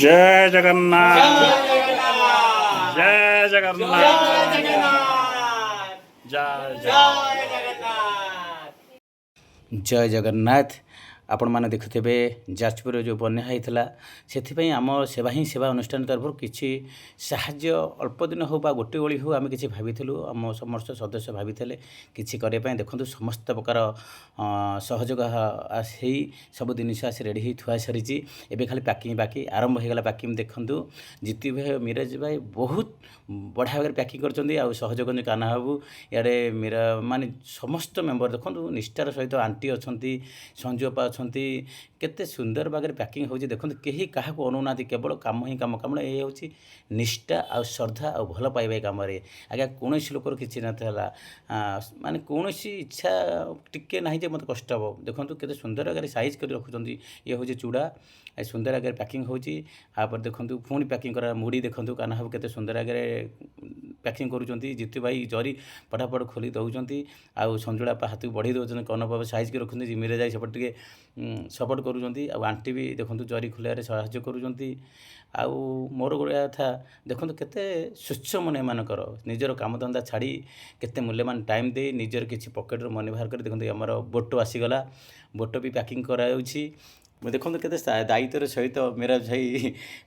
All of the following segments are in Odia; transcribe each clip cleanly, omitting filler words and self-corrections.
ଜୟ ଜଗନ୍ନାଥ, ଜୟ ଜଗନ୍ନାଥ, ଜୟ ଜଗନ୍ନାଥ। ଜୟ ଜଗନ୍ନାଥ। ଆପଣମାନେ ଦେଖୁଥିବେ, ଯାଜପୁରରେ ଯେଉଁ ବନ୍ୟା ହେଇଥିଲା, ସେଥିପାଇଁ ଆମ ସେବା ହିଁ ସେବା ଅନୁଷ୍ଠାନ ତରଫରୁ କିଛି ସାହାଯ୍ୟ, ଅଳ୍ପ ଦିନ ହେଉ ବା ଗୋଟେ ଓଳି ହେଉ, ଆମେ କିଛି ଭାବିଥିଲୁ। ଆମ ସମସ୍ତ ସଦସ୍ୟ ଭାବିଥିଲେ କିଛି କରିବା ପାଇଁ। ଦେଖନ୍ତୁ, ସମସ୍ତ ପ୍ରକାର ସହଯୋଗ ହେଇ ସବୁ ଜିନିଷ ଆସି ରେଡ଼ି ହେଇ ଥୁଆ ସାରିଛି। ଏବେ ଖାଲି ପ୍ୟାକିଂ ବାକି। ଆରମ୍ଭ ହେଇଗଲା ପ୍ୟାକିଂ। ଦେଖନ୍ତୁ, ଜିତି ଭାଇ, ମିରାଜ ଭାଇ ବହୁତ ବଢ଼ିଆ ଭାବରେ ପ୍ୟାକିଂ କରୁଛନ୍ତି ଆଉ ସହଯୋଗ କରୁଛନ୍ତି କାହ୍ନା ବାବୁ। ଇଆଡ଼େ ମୀରା, ମାନେ ସମସ୍ତ ମେମ୍ବର ଦେଖନ୍ତୁ ନିଷ୍ଠାର ସହିତ। ଆଣ୍ଟି ଅଛନ୍ତି, ସଞ୍ଜୁ ଅପା ଅଛନ୍ତି। କେତେ ସୁନ୍ଦର ଭାବରେ ପ୍ୟାକିଂ ହେଉଛି ଦେଖନ୍ତୁ। କେହି କାହାକୁ ଅନଉନାହାନ୍ତି, କେବଳ କାମ ହିଁ କାମ। କାମ ଏ ହେଉଛି ନିଷ୍ଠା ଆଉ ଶ୍ରଦ୍ଧା ଆଉ ଭଲ ପାଇବା ଏ କାମରେ ଆଜ୍ଞା। କୌଣସି ଲୋକର କିଛି ନଥିଲା, ମାନେ କୌଣସି ଇଚ୍ଛା ଟିକେ ନାହିଁ ଯେ ମୋତେ କଷ୍ଟ ହେବ। ଦେଖନ୍ତୁ, କେତେ ସୁନ୍ଦର ଆଗରେ ସାଇଜ୍ କରି ରଖୁଛନ୍ତି। ଇଏ ହେଉଛି ଚୁଡ଼ା, ଏ ସୁନ୍ଦର ଆଗରେ ପ୍ୟାକିଂ ହେଉଛି। ତାପରେ ଦେଖନ୍ତୁ, ପୁଣି ପ୍ୟାକିଂ କରା ମୁଢ଼ି। ଦେଖନ୍ତୁ, କାହ୍ନା ବାବୁ କେତେ ସୁନ୍ଦର ଆଗରେ ପ୍ୟାକିଂ କରୁଛନ୍ତି। ଜିତୁ ଭାଇ ଜରି ଫଟାଫଟ ଖୋଲି ଦେଉଛନ୍ତି ଆଉ ସଞ୍ଜୁଳା ବାପା ହାତକୁ ବଢ଼େଇ ଦେଉଛନ୍ତି। କନକ ବାବୁ ସାଇଜ୍ କରି ରଖୁଛନ୍ତି। ମିରେ ଯାଇ ସେପଟେ ଟିକେ ସପୋର୍ଟ କରୁଛନ୍ତି। ଆଉ ଆଣ୍ଟି ବି ଦେଖନ୍ତୁ, ଜରି ଖୋଲିବାରେ ସାହାଯ୍ୟ କରୁଛନ୍ତି। ଆଉ ମୋର ଗୋଟେ କଥା, ଦେଖନ୍ତୁ କେତେ ସ୍ୱଚ୍ଛ ମନ ଏମାନଙ୍କର। ନିଜର କାମଧନ୍ଦା ଛାଡ଼ି କେତେ ମୂଲ୍ୟବାନ ଟାଇମ୍ ଦେଇ, ନିଜର କିଛି ପକେଟରୁ ମନି ବାହାର କରି। ଦେଖନ୍ତୁ, ଆମର ବୋଟ ଆସିଗଲା, ବୋଟ ବି ପ୍ୟାକିଂ କରାଯାଉଛି। ଦେଖନ୍ତୁ, କେତେ ଦାୟିତ୍ୱର ସହିତ ମିରାଜ ଭାଇ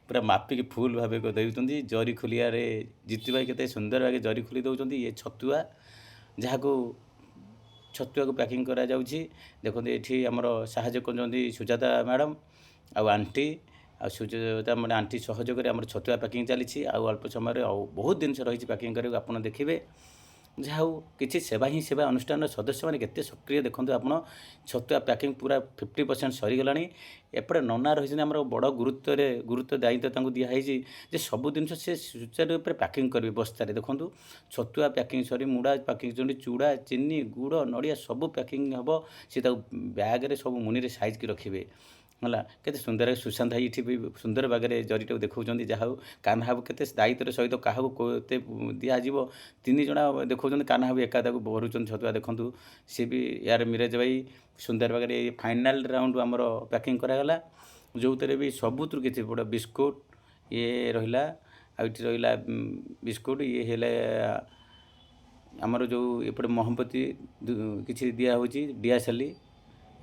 ପୁରା ମାପିକି ଫୁଲ୍ ଭାବେ ଦେଉଛନ୍ତି। ଜରି ଖୋଲିବାରେ ଜିତୁ ଭାଇ କେତେ ସୁନ୍ଦର ଭାବେ ଜରି ଖୋଲି ଦେଉଛନ୍ତି। ଇଏ ଛତୁଆ, ଯାହାକୁ ଛତୁଆକୁ ପ୍ୟାକିଂ କରାଯାଉଛି। ଦେଖନ୍ତୁ, ଏଠି ଆମର ସାହାଯ୍ୟ କରୁଛନ୍ତି ସୁଜାତା ମ୍ୟାଡ଼ାମ୍ ଆଉ ଆଣ୍ଟି। ଆଉ ସୁଜାତା ମାନେ ଆଣ୍ଟି ସହଯୋଗରେ ଆମର ଛତୁଆ ପ୍ୟାକିଂ ଚାଲିଛି। ଆଉ ଅଳ୍ପ ସମୟରେ ଆଉ ବହୁତ ଜିନିଷ ରହିଛି ପ୍ୟାକିଂ କରିବାକୁ, ଆପଣ ଦେଖିବେ। ଯାହା ହଉ, କିଛି ସେବା ହିଁ ସେବା ଅନୁଷ୍ଠାନର ସଦସ୍ୟମାନେ କେତେ ସକ୍ରିୟ ଦେଖନ୍ତୁ ଆପଣ। ଛତୁଆ ପ୍ୟାକିଂ ପୁରା 50% ସରିଗଲାଣି। ଏପଟେ ନନା ରହିଛନ୍ତି ଆମର, ବଡ଼ ଗୁରୁତ୍ୱରେ ଗୁରୁତ୍ୱ ଦାୟିତ୍ୱ ତାଙ୍କୁ ଦିଆହେଇଛି ଯେ ସବୁ ଜିନିଷ ସେ ସୁଚାରୁ ରୂପରେ ପ୍ୟାକିଂ କରିବେ ବସ୍ତାରେ। ଦେଖନ୍ତୁ, ଛତୁଆ ପ୍ୟାକିଂ ସରି ମୁଡ଼ା ପ୍ୟାକିଂ ସରି ଚୁଡ଼ା, ଚିନି, ଗୁଡ଼, ନଡ଼ିଆ ସବୁ ପ୍ୟାକିଂ ହେବ। ସେ ତାକୁ ବ୍ୟାଗରେ ସବୁ ମୁନିରେ ସାଇଜ୍ କରି ରଖିବେ। ହେଲା, କେତେ ସୁନ୍ଦର। ସୁଶାନ୍ତ ଭାଇ ଏଠି ବି ସୁନ୍ଦର ବାଗରେ ଜରିଟାକୁ ଦେଖାଉଛନ୍ତି। ଯାହା ହଉ, କାହ୍ନା ବାବୁ କେତେ ଦାୟିତ୍ୱର ସହିତ କାହାକୁ କେତେ ଦିଆଯିବ, ତିନି ଜଣ ଦେଖାଉଛନ୍ତି। କାହ୍ନା ବାବୁ ଏକା ତାକୁ ଭରୁଛନ୍ତି ଛତୁଆ। ଦେଖନ୍ତୁ, ସିଏ ବି ୟାର ମିରାଜ ଭାଇ ସୁନ୍ଦର ବାଗରେ। ଫାଇନାଲ୍ ରାଉଣ୍ଡ ଆମର ପ୍ୟାକିଂ କରାଗଲା, ଯେଉଁଥିରେ ବି ସବୁଥିରୁ କିଛି ବଡ଼ ବିସ୍କୁଟ୍ ଇଏ ରହିଲା, ଆଉ ଏଠି ରହିଲା ବିସ୍କୁଟ୍। ଇଏ ହେଲେ ଆମର ଯେଉଁ ଏପଟେ ମହମବତୀ କିଛି ଦିଆହେଉଛି, ଡିଆସଲି,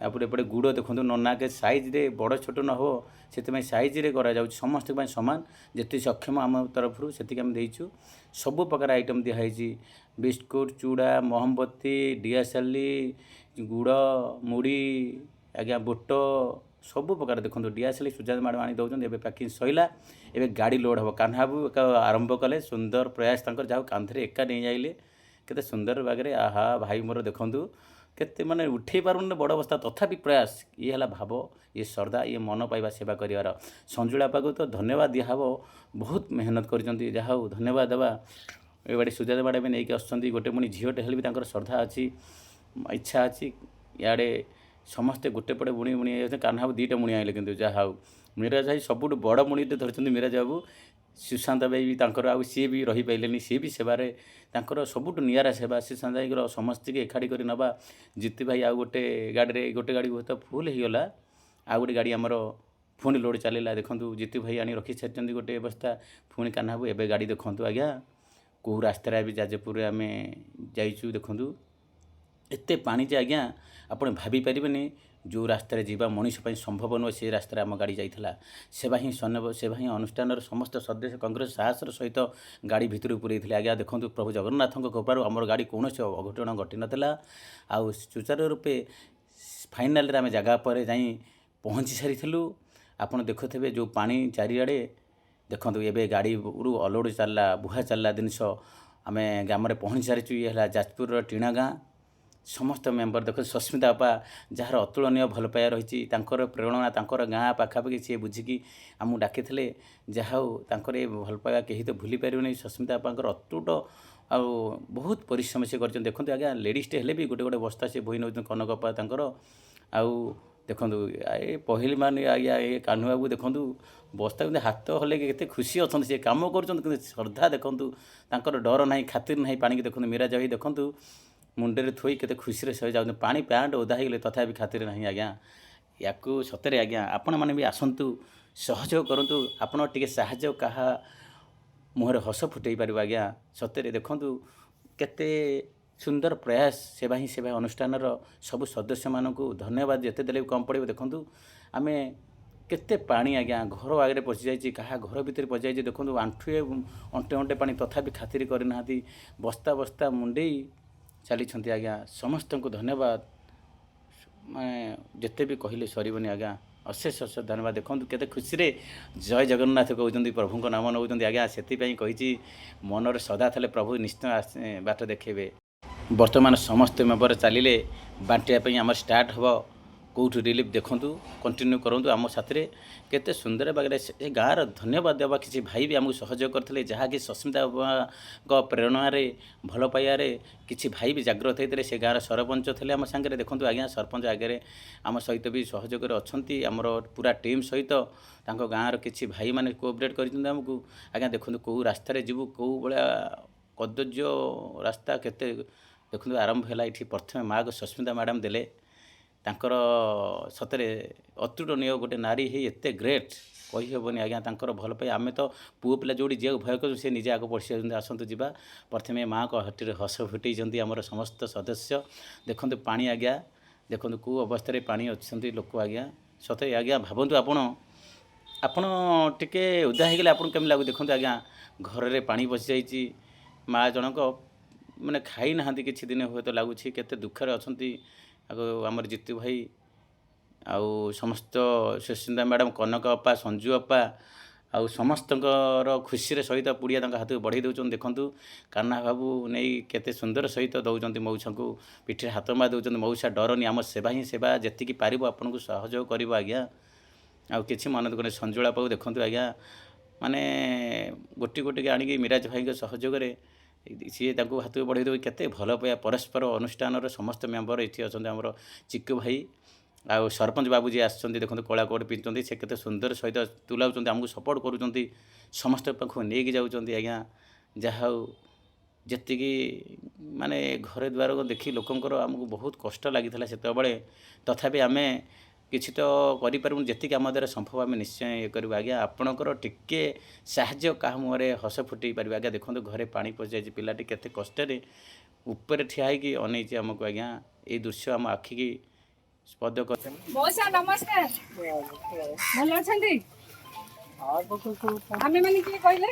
ତାପରେ ଏପଟେ ଗୁଡ଼। ଦେଖନ୍ତୁ, ନନାକେ ସାଇଜ୍ରେ ବଡ଼ ଛୋଟ ନ ହେବ, ସେଥିପାଇଁ ସାଇଜ୍ରେ କରାଯାଉଛି। ସମସ୍ତଙ୍କ ପାଇଁ ସମାନ। ଯେତିକି ସକ୍ଷମ ଆମ ତରଫରୁ ସେତିକି ଆମେ ଦେଇଛୁ। ସବୁ ପ୍ରକାର ଆଇଟମ୍ ଦିଆହେଇଛି: ବିସ୍କୁଟ୍, ଚୁଡ଼ା, ମହମବତୀ, ଡିଆସାଲି, ଗୁଡ଼, ମୁଢ଼ି ଆଜ୍ଞା, ବୁଟ, ସବୁ ପ୍ରକାର। ଦେଖନ୍ତୁ, ଡିଆସାଲି ସୁଜାତା ମ୍ୟାଡ଼ାମ୍ ଆଣି ଦେଉଛନ୍ତି। ଏବେ ପ୍ୟାକିଂ ସରିଲା, ଏବେ ଗାଡ଼ି ଲୋଡ଼ ହେବ। କାହ୍ନା ବାବୁ ଏକ ଆରମ୍ଭ କଲେ, ସୁନ୍ଦର ପ୍ରୟାସ ତାଙ୍କର। ଯାଉ କାନ୍ଧରେ ଏକା ନେଇ ଆଇଲେ କେତେ ସୁନ୍ଦର ବାଗରେ। ଆହା ଭାଇ ମୋର, ଦେଖନ୍ତୁ କେତେ ମାନେ ଉଠେଇ ପାରୁନି ବଡ଼ ଅବସ୍ଥା, ତଥାପି ପ୍ରୟାସ। ଇଏ ହେଲା ଭାବ, ଇଏ ଶ୍ରଦ୍ଧା, ଇଏ ମନ ପାଇବା ସେବା କରିବାର। ସଞ୍ଜୁଳା ପାକୁ ତ ଧନ୍ୟବାଦ ଦିଆହେବ, ବହୁତ ମେହନତ କରିଛନ୍ତି। ଯାହା ହଉ, ଧନ୍ୟବାଦ ଦେବା। ଏବାଟେ ସୁଜାତା ମ୍ୟାଡ଼ାମ୍ ବି ନେଇକି ଆସୁଛନ୍ତି ଗୋଟେ ମୁଣି। ଝିଅଟେ ହେଲେ ବି ତାଙ୍କର ଶ୍ରଦ୍ଧା ଅଛି, ଇଚ୍ଛା ଅଛି। ଇଆଡ଼େ ସମସ୍ତେ ଗୋଟେ ପଟେ ବୁଣି ବୁଣି ଯାଉଛନ୍ତି। କାହ୍ନା ବାବୁ ଦୁଇଟା ମୁଣି ଆଣିଲେ କିନ୍ତୁ। ଯାହା ହଉ, ମିରାଜ ଭାଇ ସବୁଠୁ ବଡ଼ ମୁଣିଟେ ଧରିଛନ୍ତି ମିରାଜ ବାବୁ। ସୁଶାନ୍ତ ଭାଇ ବି ତାଙ୍କର, ଆଉ ସିଏ ବି ରହିପାରିଲେନି। ସିଏ ବି ସେବାରେ ତାଙ୍କର ସବୁଠୁ ନିଆରା ସେବା ସୁଶାନ୍ତ ଭାଇଙ୍କର, ସମସ୍ତଙ୍କୁ ଏକାଠି କରି ନେବା। ଜିତୁ ଭାଇ ଆଉ ଗୋଟେ ଗାଡ଼ିରେ, ଗୋଟେ ଗାଡ଼ି ହୁଏତ ଫୁଲ୍ ହେଇଗଲା, ଆଉ ଗୋଟେ ଗାଡ଼ି ଆମର ପୁଣି ଲୋଡ଼ ଚାଲିଲା। ଦେଖନ୍ତୁ, ଜିତୁ ଭାଇ ଆଣି ରଖି ସାରିଛନ୍ତି ଗୋଟେ ବସ୍ତା। ପୁଣି କାହ୍ନା ବାବୁ ଏବେ ଗାଡ଼ି। ଦେଖନ୍ତୁ ଆଜ୍ଞା, କେଉଁ ରାସ୍ତାରେ ଏବେ ଯାଜପୁରରେ ଆମେ ଯାଇଛୁ। ଦେଖନ୍ତୁ, ଏତେ ପାଣି ଯେ ଆଜ୍ଞା ଆପଣ ଭାବିପାରିବେନି। ଯେଉଁ ରାସ୍ତାରେ ଯିବା ମଣିଷ ପାଇଁ ସମ୍ଭବ ନୁହେଁ, ସେ ରାସ୍ତାରେ ଆମ ଗାଡ଼ି ଯାଇଥିଲା। ସେବା ହିଁ ସେବା ହିଁ ଅନୁଷ୍ଠାନର ସମସ୍ତ ସଦସ୍ୟ କଂଗ୍ରେସ ସାହସର ସହିତ ଗାଡ଼ି ଭିତରକୁ ପୁରେଇଥିଲେ ଆଜ୍ଞା। ଦେଖନ୍ତୁ, ପ୍ରଭୁ ଜଗନ୍ନାଥଙ୍କ କୃପାରୁ ଆମର ଗାଡ଼ି କୌଣସି ଅଘଟଣ ଘଟିନଥିଲା ଆଉ ସୁଚାରୁ ରୂପେ ଫାଇନାଲରେ ଆମେ ଜାଗା ପରେ ଯାଇ ପହଞ୍ଚି ସାରିଥିଲୁ। ଆପଣ ଦେଖୁଥିବେ ଯେଉଁ ପାଣି ଚାରିଆଡ଼େ। ଦେଖନ୍ତୁ, ଏବେ ଗାଡ଼ିରୁ ଅଲୋଡ଼ ଚାଲିଲା, ବୁହା ଚାଲିଲା ଜିନିଷ। ଆମେ ଗ୍ରାମରେ ପହଞ୍ଚି ସାରିଛୁ। ଇଏ ହେଲା ଯାଜପୁରର ଟିଣା ଗାଁ। ସମସ୍ତ ମେମ୍ବର ଦେଖନ୍ତୁ। ସସ୍ମିତା ଅପା, ଯାହାର ଅତୁଳନୀୟ ଭଲ ପାଇବା ରହିଛି, ତାଙ୍କର ପ୍ରେରଣା, ତାଙ୍କର ଗାଁ ପାଖାପାଖି, ସିଏ ବୁଝିକି ଆମକୁ ଡାକିଥିଲେ। ଯାହା ହଉ, ତାଙ୍କର ଏ ଭଲ ପାଇବା କେହି ତ ଭୁଲି ପାରିବେନି। ସସ୍ମିତା ଅପାଙ୍କର ଅତୁଟ ଆଉ ବହୁତ ପରିଶ୍ରମ ସେ କରିଛନ୍ତି। ଦେଖନ୍ତୁ ଆଜ୍ଞା, ଲେଡ଼ିଜ୍ଟେ ହେଲେ ବି ଗୋଟେ ଗୋଟେ ବସ୍ତା ସେ ବୋହି ନେଉଛନ୍ତି, କନକ ଅପା ତାଙ୍କର। ଆଉ ଦେଖନ୍ତୁ, ଏ ପହିଲମାନ ଆଜ୍ଞା, ଏ କାହ୍ନୁ ବାବୁ। ଦେଖନ୍ତୁ, ବସ୍ତା କିନ୍ତୁ ହାତ ହଲେଇକି କେତେ ଖୁସି ଅଛନ୍ତି। ସେ କାମ କରୁଛନ୍ତି, କିନ୍ତୁ ଶ୍ରଦ୍ଧା ଦେଖନ୍ତୁ ତାଙ୍କର, ଡର ନାହିଁ, ଖାତିର ନାହିଁ ପାଣିକି। ଦେଖନ୍ତୁ, ମିରାଜ ଭାଇ ଦେଖନ୍ତୁ, ମୁଣ୍ଡରେ ଥୋଇ କେତେ ଖୁସିରେ ସହି ଯାଉଛନ୍ତି। ପାଣି ପ୍ୟାଣ୍ଟ ଓଦା ହେଇଗଲେ ତଥାପି ଖାତିର ନାହିଁ ଆଜ୍ଞା। ୟାକୁ ସତରେ ଆଜ୍ଞା, ଆପଣମାନେ ବି ଆସନ୍ତୁ। ସହଯୋଗ କରନ୍ତୁ। ଆପଣ ଟିକେ ସାହାଯ୍ୟ କାହା ମୁହଁରେ ହସ ଫୁଟେଇ ପାରିବ ଆଜ୍ଞା। ସତରେ ଦେଖନ୍ତୁ କେତେ ସୁନ୍ଦର ପ୍ରୟାସ ସେବା ହିଁ ସେବା ଅନୁଷ୍ଠାନର ସବୁ ସଦସ୍ୟମାନଙ୍କୁ ଧନ୍ୟବାଦ ଯେତେ ଦେଲେ ବି କମ୍ ପଡ଼ିବ। ଦେଖନ୍ତୁ ଆମେ କେତେ ପାଣି ଆଜ୍ଞା ଘର ଆଗରେ ପଶିଯାଇଛି, କାହା ଘର ଭିତରେ ପଶିଯାଇଛି। ଦେଖନ୍ତୁ ଆଣ୍ଠୁଏ ଅଣ୍ଟେ ଅଣ୍ଟେ ପାଣି, ତଥାପି ଖାତିରି କରିନାହାନ୍ତି, ବସ୍ତା ବସ୍ତା ମୁଣ୍ଡେଇ ଚାଲିଛନ୍ତି ଆଜ୍ଞା। ସମସ୍ତଙ୍କୁ ଧନ୍ୟବାଦ, ମାନେ ଯେତେ ବି କହିଲେ ସରିବନି ଆଜ୍ଞା। ଅଶେଷ ଅଶେଷ ଧନ୍ୟବାଦ। ଦେଖନ୍ତୁ କେତେ ଖୁସିରେ ଜୟ ଜଗନ୍ନାଥ କହୁଛନ୍ତି, ପ୍ରଭୁଙ୍କ ନାମ ନେଉଛନ୍ତି ଆଜ୍ଞା। ସେଥିପାଇଁ କହିଛି ମନରେ ସଦା ଥିଲେ ପ୍ରଭୁ ନିଶ୍ଚୟ ବାଟ ଦେଖେଇବେ। ବର୍ତ୍ତମାନ ସମସ୍ତେ ମେମ୍ବର ଚାଲିଲେ ବାଣ୍ଟିବା ପାଇଁ, ଆମର ଷ୍ଟାର୍ଟ ହେବ କେଉଁଠୁ ରିଲିଫ୍। ଦେଖନ୍ତୁ, କଣ୍ଟିନ୍ୟୁ କରନ୍ତୁ ଆମ ସାଥିରେ। କେତେ ସୁନ୍ଦର ବାଗରେ ସେ ଗାଁର ଧନ୍ୟବାଦ ଦେବା। କିଛି ଭାଇ ବି ଆମକୁ ସହଯୋଗ କରିଥିଲେ, ଯାହାକି ସସ୍ମିତାଙ୍କ ପ୍ରେରଣାରେ, ଭଲ ପାଇବାରେ କିଛି ଭାଇ ବି ଜାଗ୍ରତ ହେଇଥିଲେ। ସେ ଗାଁର ସରପଞ୍ଚ ଥିଲେ ଆମ ସାଙ୍ଗରେ। ଦେଖନ୍ତୁ ଆଜ୍ଞା, ସରପଞ୍ଚ ଆଗରେ ଆମ ସହିତ ବି ସହଯୋଗରେ ଅଛନ୍ତି। ଆମର ପୁରା ଟିମ୍ ସହିତ ତାଙ୍କ ଗାଁର କିଛି ଭାଇମାନେ କୋଅପରେଟ୍ କରିଛନ୍ତି ଆମକୁ ଆଜ୍ଞା। ଦେଖନ୍ତୁ କେଉଁ ରାସ୍ତାରେ ଯିବୁ, କେଉଁ ଭଳିଆ କଦର୍ଯ୍ୟ ରାସ୍ତା କେତେ। ଦେଖନ୍ତୁ ଆରମ୍ଭ ହେଲା ଏଇଠି। ପ୍ରଥମେ ମାଆକୁ ସସ୍ମିତା ମ୍ୟାଡ଼ାମ୍ ଦେଲେ। ତାଙ୍କର ସତରେ ଅତୁଳନୀୟ, ଗୋଟେ ନାରୀ ହେଇ ଏତେ ଗ୍ରେଟ୍ କହିହେବନି ଆଜ୍ଞା। ତାଙ୍କର ଭଲ ପାଇ ଆମେ ତ ପୁଅ ପିଲା ଯେଉଁଠି ଯିବାକୁ ଭୟ କରୁଛୁ, ସେ ନିଜେ ଆଗ ପଶି ଯାଉଛନ୍ତି, ଆସନ୍ତୁ ଯିବା। ପ୍ରଥମେ ମାଆଙ୍କ ହଟିରେ ହସ ଫୁଟେଇଛନ୍ତି ଆମର ସମସ୍ତ ସଦସ୍ୟ। ଦେଖନ୍ତୁ ପାଣି ଆଜ୍ଞା, ଦେଖନ୍ତୁ କେଉଁ ଅବସ୍ଥାରେ ପାଣି ଅଛନ୍ତି ଲୋକ ଆଜ୍ଞା। ସତରେ ଆଜ୍ଞା ଭାବନ୍ତୁ, ଆପଣ ଟିକେ ଓଦା ହେଇଗଲେ ଆପଣଙ୍କୁ କେମିତି ଲାଗୁଛି? ଦେଖନ୍ତୁ ଆଜ୍ଞା, ଘରରେ ପାଣି ପଶିଯାଇଛି। ମା ଜଣକ ମାନେ ଖାଇନାହାନ୍ତି କିଛି ଦିନ ହୁଏତ ଲାଗୁଛି, କେତେ ଦୁଃଖରେ ଅଛନ୍ତି। ଆଉ ଆମର ଜିତୁ ଭାଇ ଆଉ ସମସ୍ତ ସୁସ୍ମିତା ମ୍ୟାଡ଼ାମ୍, କନକ ଅପା, ସଞ୍ଜୁ ଅପା ଆଉ ସମସ୍ତଙ୍କର ଖୁସିରେ ସହିତ ପୁଡ଼ିଆ ତାଙ୍କ ହାତକୁ ବଢ଼େଇ ଦେଉଛନ୍ତି। ଦେଖନ୍ତୁ କାହ୍ନା ବାବୁ ନେଇ କେତେ ସୁନ୍ଦର ସହିତ ଦେଉଛନ୍ତି, ମଉସାଙ୍କୁ ପିଠିରେ ହାତ ମାରି ଦେଉଛନ୍ତି। ମଉସା ଡରନି, ଆମ ସେବା ହିଁ ସେବା ଯେତିକି ପାରିବ ଆପଣଙ୍କୁ ସହଯୋଗ କରିବ ଆଜ୍ଞା। ଆଉ କିଛି ମନ ଦୁଃଖ ନାହିଁ। ସଞ୍ଜୁଳା ବାବୁ ଦେଖନ୍ତୁ ଆଜ୍ଞା, ମାନେ ଗୋଟି ଗୋଟିକି ଆଣିକି ମିରାଜ ଭାଇଙ୍କ ସହଯୋଗରେ ସିଏ ତାଙ୍କୁ ହାତକୁ ବଢ଼େଇ ଦେବେ। କେତେ ଭଲ ପାଇବା ପରସ୍ପର ଅନୁଷ୍ଠାନର ସମସ୍ତ ମେମ୍ବର ଏଠି ଅଛନ୍ତି। ଆମର ଚିକୁ ଭାଇ ଆଉ ସରପଞ୍ଚ ବାବୁ ଯିଏ ଆସିଛନ୍ତି, ଦେଖନ୍ତୁ କଳା କୋଟ୍ ପିନ୍ଧୁଛନ୍ତି, ସେ କେତେ ସୁନ୍ଦର ସହିତ ତୁଲାଉଛନ୍ତି, ଆମକୁ ସପୋର୍ଟ କରୁଛନ୍ତି, ସମସ୍ତଙ୍କ ପାଖକୁ ନେଇକି ଯାଉଛନ୍ତି ଆଜ୍ଞା। ଯାହା ହଉ, ଯେତିକି ମାନେ ଘରେ ଦ୍ୱାର ଦେଖି ଲୋକଙ୍କର ଆମକୁ ବହୁତ କଷ୍ଟ ଲାଗିଥିଲା ସେତେବେଳେ। ତଥାପି ଆମେ କିଛି ତ କରିପାରିବୁନି, ଯେତିକି ଆମ ଦ୍ୱାରା ସମ୍ଭବ ଆମେ ନିଶ୍ଚୟ ଇଏ କରିବୁ ଆଜ୍ଞା। ଆପଣଙ୍କର ଟିକେ ସାହାଯ୍ୟ କାହା ମୁହଁରେ ହସ ଫୁଟେଇ ପାରିବ ଆଜ୍ଞା। ଦେଖନ୍ତୁ ଘରେ ପାଣି ପଶିଯାଇଛି, ପିଲାଟି କେତେ କଷ୍ଟରେ ଉପରେ ଠିଆ ହେଇକି ଅନେଇଛି ଆମକୁ ଆଜ୍ଞା। ଏଇ ଦୃଶ୍ୟ ଆମ ଆଖିକି ସ୍ପର୍ଶ। ମଉସା ନମସ୍କାର, ଭଲ ଅଛନ୍ତି? ଆମେ ମାନେ କିଏ କହିଲେ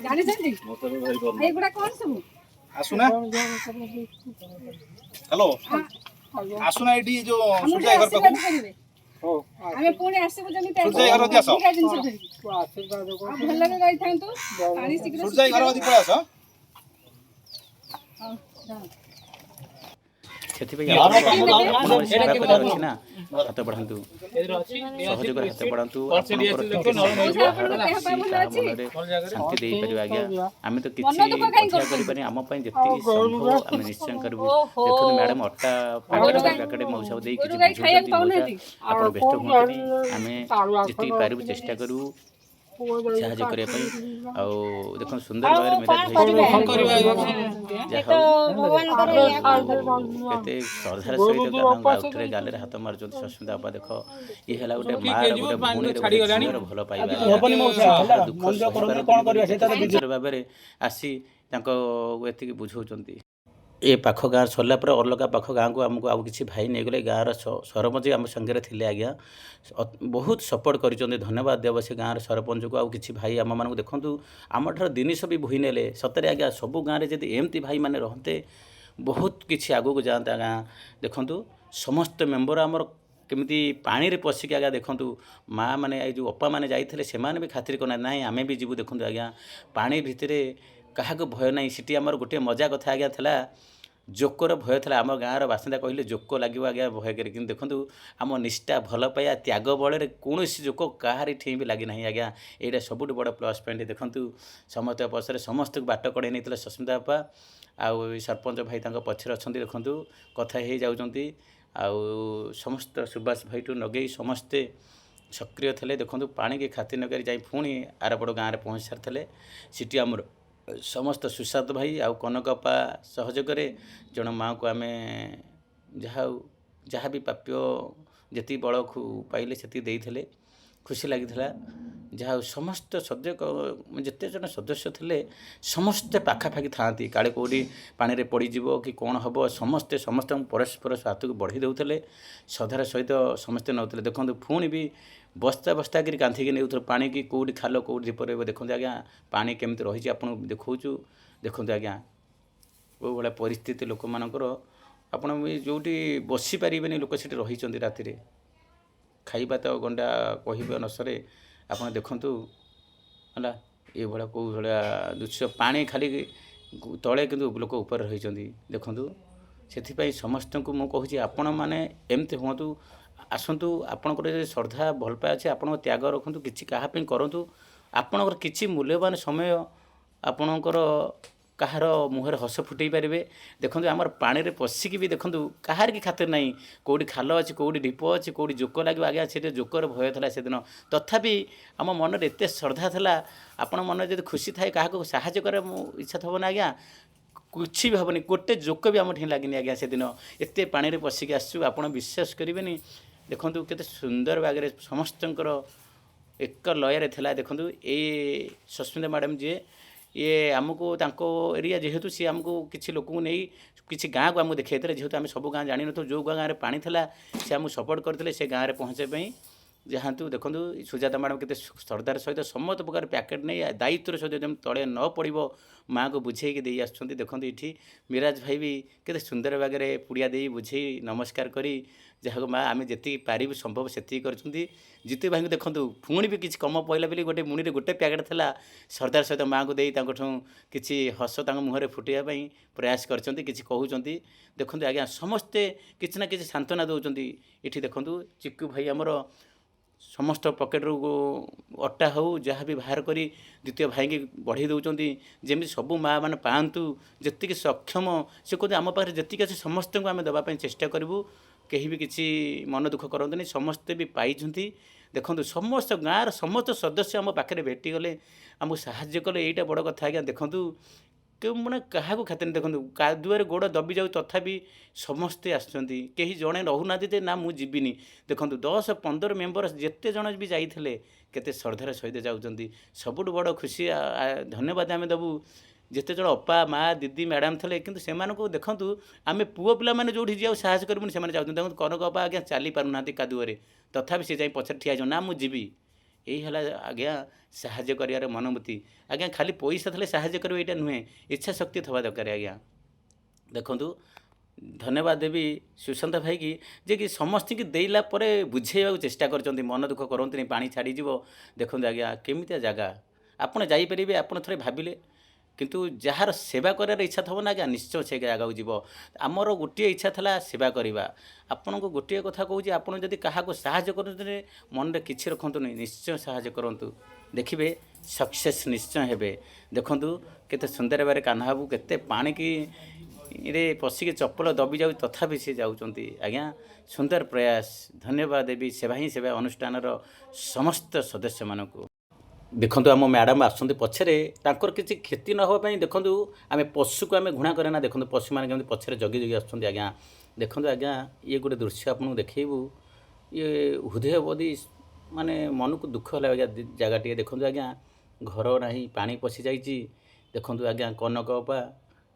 ଜାଣିଛନ୍ତି? ଏଇଗୁଡା କଣ ସବୁ? ଆସୁନା, ହ୍ୟାଲୋ, ଆସୁନା ଏଇଠି ଯୋଉ ଆମକୁ ସୂର୍ଯ୍ୟ ଘର ଆଶୀର୍ବାଦ ପାଖକୁ କରିବେ। ଆମେ ପୁଣି ଆସିବୁ ଯେମିତି ସୂର୍ଯ୍ୟ ଘର କତିକି ଆସ। ଅଧିକା ଜିନିଷ ଧରିକି। ଆଉ ଭଲରେ ରହିଥାନ୍ତୁ, ପାଣି ଶୀଘ୍ର ସୂର୍ଯ୍ୟ ଘର କତିକି ପଳେଇ ଆସ। ହଉ, ଯାଅ। ସେଥିପାଇଁ ଆପଣଙ୍କର ସେବା କରିବାର ଅଛି ନା, ହାତ ବଢ଼ାନ୍ତୁ, ସହଯୋଗରେ ହାତ ବଢ଼ାନ୍ତୁ। ଆପଣଙ୍କର ଟିକେ ସାହାଯ୍ୟ କାହାର ଖୁସି, କାହା ମନରେ ଶାନ୍ତି ଦେଇପାରିବ ଆଜ୍ଞା। ଆମେ ତ କିଛି ମନ ଦୁଃଖ କାହିଁ ଅଧିକା କରୁଛନ୍ତି? କରିପାରିନି, ଆମ ପାଇଁ ଯେତିକି ସମ୍ଭବ ଆମେ ନିଶ୍ଚୟ କରିବୁ। ଦେଖନ୍ତୁ ମ୍ୟାଡ଼ାମ୍ ଅଟା ପ୍ୟାକେଟ ପ୍ୟାକେଟ ମଉସାକୁ ଦେଇ କିଛି ଗୋରୁ ଗାଈ ଖାଇବାକୁ ବୁଝାଉଛନ୍ତି। ମଉସା ପାଉନାହାନ୍ତି। ଆପଣ ବ୍ୟସ୍ତ ହୁଅନ୍ତୁନି, ଆମେ ଯେତିକି ପାରିବୁ ଚେଷ୍ଟା କରିବୁ ସାହାଯ୍ୟ କରିବା ପାଇଁ। ଆଉ ଦେଖନ୍ତୁ ସୁନ୍ଦର ଭାବରେ ମିରାଜ ଭାଇ ଯାହା ହଉ, କେତେ ଶ୍ରଦ୍ଧାର ସହିତ ତାଙ୍କ ଆଉଥରେ ଗାଲରେ ହାତ ମାରୁଛନ୍ତି ସସ୍ମିତା ଅପା। ଦେଖ, ଇଏ ହେଲା ଗୋଟେ ମାର, ଗୋଟେ ଭଉଣୀର, ଗୋଟେ ଝିଅର ଭଲ ପାଇବା ଆଜ୍ଞା। ସେ କାହାର ଦୁଃଖ ସହିପାରନ୍ତିନି ବୋଲି କେତେ ସୁନ୍ଦର ଭାବରେ ଆସି ତାଙ୍କ ଏତିକି ବୁଝାଉଛନ୍ତି। ଏ ପାଖ ଗାଁ ସରିଲା ପରେ ଅଲଗା ପାଖ ଗାଁକୁ ଆମକୁ ଆଉ କିଛି ଭାଇ ନେଇଗଲେ। ଗାଁର ସରପଞ୍ଚ ଆମ ସାଙ୍ଗରେ ଥିଲେ ଆଜ୍ଞା, ବହୁତ ସପୋର୍ଟ କରିଛନ୍ତି। ଧନ୍ୟବାଦ ଦେବ ସେ ଗାଁର ସରପଞ୍ଚକୁ। ଆଉ କିଛି ଭାଇ ଆମମାନଙ୍କୁ ଦେଖନ୍ତୁ ଆମଠାରୁ ଜିନିଷ ବି ବୋହି ନେଲେ। ସତରେ ଆଜ୍ଞା, ସବୁ ଗାଁରେ ଯଦି ଏମିତି ଭାଇମାନେ ରହନ୍ତେ, ବହୁତ କିଛି ଆଗକୁ ଯାଆନ୍ତା ଗାଁ। ଦେଖନ୍ତୁ ସମସ୍ତ ମେମ୍ବର ଆମର କେମିତି ପାଣିରେ ପଶିକି ଆଜ୍ଞା। ଦେଖନ୍ତୁ ମା ମାନେ, ଏଇ ଯେଉଁ ଅପାମାନେ ଯାଇଥିଲେ, ସେମାନେ ବି ଖାତିର କରୁନାହାନ୍ତି, ନାଇଁ ଆମେ ବି ଯିବୁ। ଦେଖନ୍ତୁ ଆଜ୍ଞା, ପାଣି ଭିତରେ କାହାକୁ ଭୟ ନାହିଁ। ସେଠି ଆମର ଗୋଟିଏ ମଜା କଥା ଆଜ୍ଞା ଥିଲା, ଜୋକର ଭୟ ଥିଲା। ଆମ ଗାଁର ବାସିନ୍ଦା କହିଲେ ଜୋକ ଲାଗିବ ଆଜ୍ଞା ଭୟ କରି। କିନ୍ତୁ ଦେଖନ୍ତୁ ଆମ ନିଷ୍ଠା, ଭଲ ପାଇବା, ତ୍ୟାଗ ବଳରେ କୌଣସି ଜୋକ କାହାରି ଠେଇଁ ବି ଲାଗିନାହିଁ ଆଜ୍ଞା। ଏଇଟା ସବୁଠୁ ବଡ଼ ପ୍ଲସ୍ ପଏଣ୍ଟ। ଦେଖନ୍ତୁ ସମସ୍ତଙ୍କ ପଛରେ ସମସ୍ତଙ୍କୁ ବାଟ କଢ଼େଇ ନେଇଥିଲେ ସସ୍ମିତା ବାପା, ଆଉ ଏଇ ସରପଞ୍ଚ ଭାଇ ତାଙ୍କ ପଛରେ ଅଛନ୍ତି। ଦେଖନ୍ତୁ କଥା ହେଇଯାଉଛନ୍ତି। ଆଉ ସମସ୍ତ ସୁବାସ ଭାଇଠୁ ଲଗେଇ ସମସ୍ତେ ସକ୍ରିୟ ଥିଲେ। ଦେଖନ୍ତୁ ପାଣିକି ଖାତିର ନକରି ଯାଇ ପୁଣି ଆରପଟ ଗାଁରେ ପହଞ୍ଚି ସାରିଥିଲେ। ସେଠି ଆମର ସମସ୍ତ ସୁଶାନ୍ତ ଭାଇ ଆଉ କନକ ଅପା ସହଯୋଗରେ ଜଣେ ମାଆକୁ ଆମେ ଯାହା ହଉ, ଯାହା ବି ପ୍ରାପ୍ୟ ଯେତିକି ବଳ ପାଇଲେ ସେତିକି ଦେଇଥିଲେ। ଖୁସି ଲାଗିଥିଲା। ଯାହା ହଉ, ସମସ୍ତ ସଦସ୍ୟ, ଯେତେ ଜଣ ସଦସ୍ୟ ଥିଲେ, ସମସ୍ତେ ପାଖାପାଖି ଥାଆନ୍ତି। କାଳେ କେଉଁଠି ପାଣିରେ ପଡ଼ିଯିବ କି କ'ଣ ହେବ, ସମସ୍ତେ ସମସ୍ତଙ୍କୁ ପରସ୍ପର ହାତକୁ ବଢ଼େଇ ଦେଉଥିଲେ। ଶ୍ରଦ୍ଧାର ସହିତ ସମସ୍ତେ ନେଉଥିଲେ। ଦେଖନ୍ତୁ, ପୁଣି ବି ବସ୍ତା ବସ୍ତା କରି କାନ୍ଧିକି ନେଉଥିଲେ ପାଣି କି କେଉଁଠି ଖାଲ, କେଉଁଠି ଢିପ ରହିବ। ଦେଖନ୍ତୁ ଆଜ୍ଞା, ପାଣି କେମିତି ରହିଛି ଆପଣଙ୍କୁ ଦେଖାଉଛୁ। ଦେଖନ୍ତୁ ଆଜ୍ଞା, କେଉଁ ଭଳିଆ ପରିସ୍ଥିତି ଲୋକମାନଙ୍କର। ଆପଣ ବି ଯେଉଁଠି ବସିପାରିବେନି, ଲୋକ ସେଠି ରହିଛନ୍ତି ରାତିରେ। ଖାଇବା ତ ଗଣ୍ଡା କହିବେ ନ ସରେ। ଆପଣ ଦେଖନ୍ତୁ, ହେଲା ଏଇଭଳିଆ କେଉଁ ଭଳିଆ ଦୃଶ୍ୟ। ପାଣି ଖାଲି ତଳେ, କିନ୍ତୁ ଲୋକ ଉପରେ ରହିଛନ୍ତି। ଦେଖନ୍ତୁ, ସେଥିପାଇଁ ସମସ୍ତଙ୍କୁ ମୁଁ କହୁଛି, ଆପଣମାନେ ଏମିତି ହୁଅନ୍ତୁ, ଆସନ୍ତୁ। ଆପଣଙ୍କର ଯଦି ଶ୍ରଦ୍ଧା, ଭଲ ପାଇବା ଅଛି, ଆପଣଙ୍କ ତ୍ୟାଗ ରଖନ୍ତୁ, କିଛି କାହା ପାଇଁ କରନ୍ତୁ। ଆପଣଙ୍କର କିଛି ମୂଲ୍ୟବାନ ସମୟ ଆପଣଙ୍କର କାହାର ମୁହଁରେ ହସ ଫୁଟେଇ ପାରିବେ। ଦେଖନ୍ତୁ, ଆମର ପାଣିରେ ପଶିକି ବି ଦେଖନ୍ତୁ, କାହାର କି ଖାତିର ନାହିଁ। କେଉଁଠି ଖାଲ ଅଛି, କେଉଁଠି ଢିପ ଅଛି, କେଉଁଠି ଜୋକ ଲାଗିବ। ଆଜ୍ଞା, ସେଠି ଜୋକର ଭୟ ଥିଲା ସେଦିନ। ତଥାପି ଆମ ମନରେ ଏତେ ଶ୍ରଦ୍ଧା ଥିଲା। ଆପଣ ମନରେ ଯଦି ଖୁସି ଥାଏ, କାହାକୁ ସାହାଯ୍ୟ କରିବା ମୁଁ ଇଚ୍ଛା ଥିବ ନା ଆଜ୍ଞା, କିଛି ବି ହେବନି। ଗୋଟେ ଜୋକ ବି ଆମ ଠେଇଁ ଲାଗିନି ଆଜ୍ଞା ସେଦିନ। ଏତେ ପାଣିରେ ପଶିକି ଆସିଛୁ, ଆପଣ ବିଶ୍ୱାସ କରିବେନି। ଦେଖନ୍ତୁ, କେତେ ସୁନ୍ଦର ବାଗରେ ସମସ୍ତଙ୍କର ଏକ ଲୟରେ ଥିଲା। ଦେଖନ୍ତୁ, ଏଇ ସସ୍ମିତା ମ୍ୟାଡ଼ାମ୍ ଯିଏ, ଇଏ ଆମକୁ ତାଙ୍କ ଏରିଆ ଯେହେତୁ, ସିଏ ଆମକୁ କିଛି ଲୋକଙ୍କୁ ନେଇ କିଛି ଗାଁକୁ ଆମକୁ ଦେଖାଇଥିଲେ। ଯେହେତୁ ଆମେ ସବୁ ଗାଁ ଜାଣିନଥିଲୁ, ଯେଉଁ ଗାଁରେ ପାଣି ଥିଲା, ସେ ଆମକୁ ସପୋର୍ଟ କରିଥିଲେ ସେ ଗାଁରେ ପହଞ୍ଚିବା ପାଇଁ ଯାଆନ୍ତୁ। ଦେଖନ୍ତୁ, ସୁଜାତା ମ୍ୟାଡ଼ାମ୍ କେତେ ଶ୍ରଦ୍ଧାର ସହିତ ସମସ୍ତ ପ୍ରକାର ପ୍ୟାକେଟ୍ ନେଇ ଦାୟିତ୍ୱର ସହିତ ଯେମିତି ତଳେ ନ ପଡ଼ିବ, ମାଆକୁ ବୁଝେଇକି ଦେଇ ଆସୁଛନ୍ତି। ଦେଖନ୍ତୁ, ଏଇଠି ମିରାଜ ଭାଇ ବି କେତେ ସୁନ୍ଦର ବାଗରେ ପୁଡ଼ିଆ ଦେଇ, ବୁଝେଇ, ନମସ୍କାର କରି, ଯାହାକୁ ମା ଆମେ ଯେତିକି ପାରିବୁ ସମ୍ଭବ ସେତିକି କରିଛନ୍ତି। ଜିତୁ ଭାଇଙ୍କୁ ଦେଖନ୍ତୁ, ପୁଣି ବି କିଛି କମ ପଇଲା ବୋଲି ଗୋଟେ ମୁଣିରେ ଗୋଟେ ପ୍ୟାକେଟ୍ ଥିଲା, ଶ୍ରଦ୍ଧାର ସହିତ ମାଆଙ୍କୁ ଦେଇ ତାଙ୍କଠୁ କିଛି ହସ ତାଙ୍କ ମୁହଁରେ ଫୁଟିବା ପାଇଁ ପ୍ରୟାସ କରିଛନ୍ତି, କିଛି କହୁଛନ୍ତି। ଦେଖନ୍ତୁ ଆଜ୍ଞା, ସମସ୍ତେ କିଛି ନା କିଛି ସାନ୍ତ୍ୱନା ଦେଉଛନ୍ତି। ଏଠି ଦେଖନ୍ତୁ, ଚିକୁ ଭାଇ ଆମର ସମସ୍ତ ପକେଟରୁ ଅଟା ହେଉ, ଯାହା ବି ବାହାର କରି ଦ୍ୱିତୀୟ ଭାଇକି ବଢ଼େଇ ଦେଉଛନ୍ତି, ଯେମିତି ସବୁ ମାଆ ମାନେ ପାଆନ୍ତୁ। ଯେତିକି ସକ୍ଷମ, ସେ କହୁଛନ୍ତି, ଆମ ପାଖରେ ଯେତିକି ଅଛି ସମସ୍ତଙ୍କୁ ଆମେ ଦେବା ପାଇଁ ଚେଷ୍ଟା କରିବୁ। କେହି ବି କିଛି ମନ ଦୁଃଖ କରନ୍ତୁନି। ସମସ୍ତେ ବି ପାଇଛନ୍ତି। ଦେଖନ୍ତୁ, ସମସ୍ତ ଗାଁର ସମସ୍ତ ସଦସ୍ୟ ଆମ ପାଖରେ ଭେଟିଗଲେ, ଆମକୁ ସାହାଯ୍ୟ କଲେ। ଏଇଟା ବଡ଼ କଥା ଆଜ୍ଞା। ଦେଖନ୍ତୁ, କେଉଁ ମାନେ କାହାକୁ ଖାତିର। ଦେଖନ୍ତୁ, କାଦୁଅରେ ଗୋଡ଼ ଦବି ଯାଉ, ତଥାପି ସମସ୍ତେ ଆସୁଛନ୍ତି। କେହି ଜଣେ ରହୁନାହାନ୍ତି ଯେ ନା ମୁଁ ଯିବିନି। ଦେଖନ୍ତୁ, 10-15 ମେମ୍ବର ଯେତେ ଜଣ ବି ଯାଇଥିଲେ, କେତେ ଶ୍ରଦ୍ଧାର ସହିତ ଯାଉଛନ୍ତି। ସବୁଠୁ ବଡ଼ ଖୁସି, ଧନ୍ୟବାଦ ଆମେ ଦେବୁ ଯେତେ ଜଣ ଅପା, ମା, ଦିଦି, ମ୍ୟାଡ଼ାମ୍ ଥିଲେ। କିନ୍ତୁ ସେମାନଙ୍କୁ ଦେଖନ୍ତୁ, ଆମେ ପୁଅ ପିଲାମାନେ ଯେଉଁଠି ଯିବାକୁ ସାହସ କରିବୁନି, ସେମାନେ ଯାଉଛନ୍ତି। ଦେଖନ୍ତୁ, କନକ ଅପା ଆଜ୍ଞା ଚାଲି ପାରୁନାହାନ୍ତି କାଦୁଅରେ, ତଥାପି ସେ ଯାଇ ପଛରେ ଠିଆ ହେଇଛନ୍ତି, ନା ମୁଁ ଯିବି। ଏଇ ହେଲା ଆଜ୍ଞା ସାହାଯ୍ୟ କରିବାର ମନୋବୃତ୍ତି। ଆଜ୍ଞା, ଖାଲି ପଇସା ଥିଲେ ସାହାଯ୍ୟ କରିବ ଏଇଟା ନୁହେଁ, ଇଚ୍ଛା ଶକ୍ତି ଥିବା ଦରକାର ଆଜ୍ଞା। ଦେଖନ୍ତୁ, ଧନ୍ୟବାଦ ଦେବି ସୁଶାନ୍ତ ଭାଇକି, ଯେ କି ସମସ୍ତଙ୍କୁ ଦେଇଲା ପରେ ବୁଝେଇବାକୁ ଚେଷ୍ଟା କରିଛନ୍ତି, ମନ ଦୁଃଖ କରନ୍ତୁନି, ପାଣି ଛାଡ଼ିଯିବ। ଦେଖନ୍ତୁ ଆଜ୍ଞା, କେମିତିଆ ଜାଗା, ଆପଣ ଯାଇପାରିବେ? ଆପଣ ଥରେ ଭାବିଲେ। କିନ୍ତୁ ଯାହାର ସେବା କରିବାର ଇଚ୍ଛା ଥିବ ନା ଆଜ୍ଞା, ନିଶ୍ଚୟ ସେ ଜାଗାକୁ ଯିବ। ଆମର ଗୋଟିଏ ଇଚ୍ଛା ଥିଲା ସେବା କରିବା। ଆପଣଙ୍କୁ ଗୋଟିଏ କଥା କହୁଛି, ଆପଣ ଯଦି କାହାକୁ ସାହାଯ୍ୟ କରୁଛନ୍ତି, ମନରେ କିଛି ରଖନ୍ତୁନି, ନିଶ୍ଚୟ ସାହାଯ୍ୟ କରନ୍ତୁ। ଦେଖିବେ, ସକ୍ସେସ୍ ନିଶ୍ଚୟ ହେବେ। ଦେଖନ୍ତୁ, କେତେ ସୁନ୍ଦର ଭାବରେ କାହ୍ନା ବାବୁ କେତେ ପାଣିକି ରେ ପଶିକି ଚପଲ ଦବି ଯାଉଛି, ତଥାପି ସେ ଯାଉଛନ୍ତି। ଆଜ୍ଞା, ସୁନ୍ଦର ପ୍ରୟାସ। ଧନ୍ୟବାଦ ଦେବି ସେବା ହିଁ ସେବା ଅନୁଷ୍ଠାନର ସମସ୍ତ ସଦସ୍ୟମାନଙ୍କୁ। ଦେଖନ୍ତୁ, ଆମ ମ୍ୟାଡ଼ାମ୍ ଆସୁଛନ୍ତି ପଛରେ, ତାଙ୍କର କିଛି କ୍ଷତି ନ ହେବା ପାଇଁ। ଦେଖନ୍ତୁ, ଆମେ ପଶୁକୁ ଆମେ ଘୃଣା କରେ ନା। ଦେଖନ୍ତୁ, ପଶୁମାନେ କେମିତି ପଛରେ ଜଗି ଜଗି ଆସୁଛନ୍ତି ଆଜ୍ଞା। ଦେଖନ୍ତୁ ଆଜ୍ଞା, ଇଏ ଗୋଟେ ଦୃଶ୍ୟ ଆପଣଙ୍କୁ ଦେଖେଇବୁ, ଇଏ ହୃଦୟବୋଧି, ମାନେ ମନକୁ ଦୁଃଖ ହେଲା ଆଜ୍ଞା। ଜାଗା ଟିକେ ଦେଖନ୍ତୁ ଆଜ୍ଞା, ଘର ନାହିଁ, ପାଣି ପଶିଯାଇଛି। ଦେଖନ୍ତୁ ଆଜ୍ଞା, କନକ ଅପା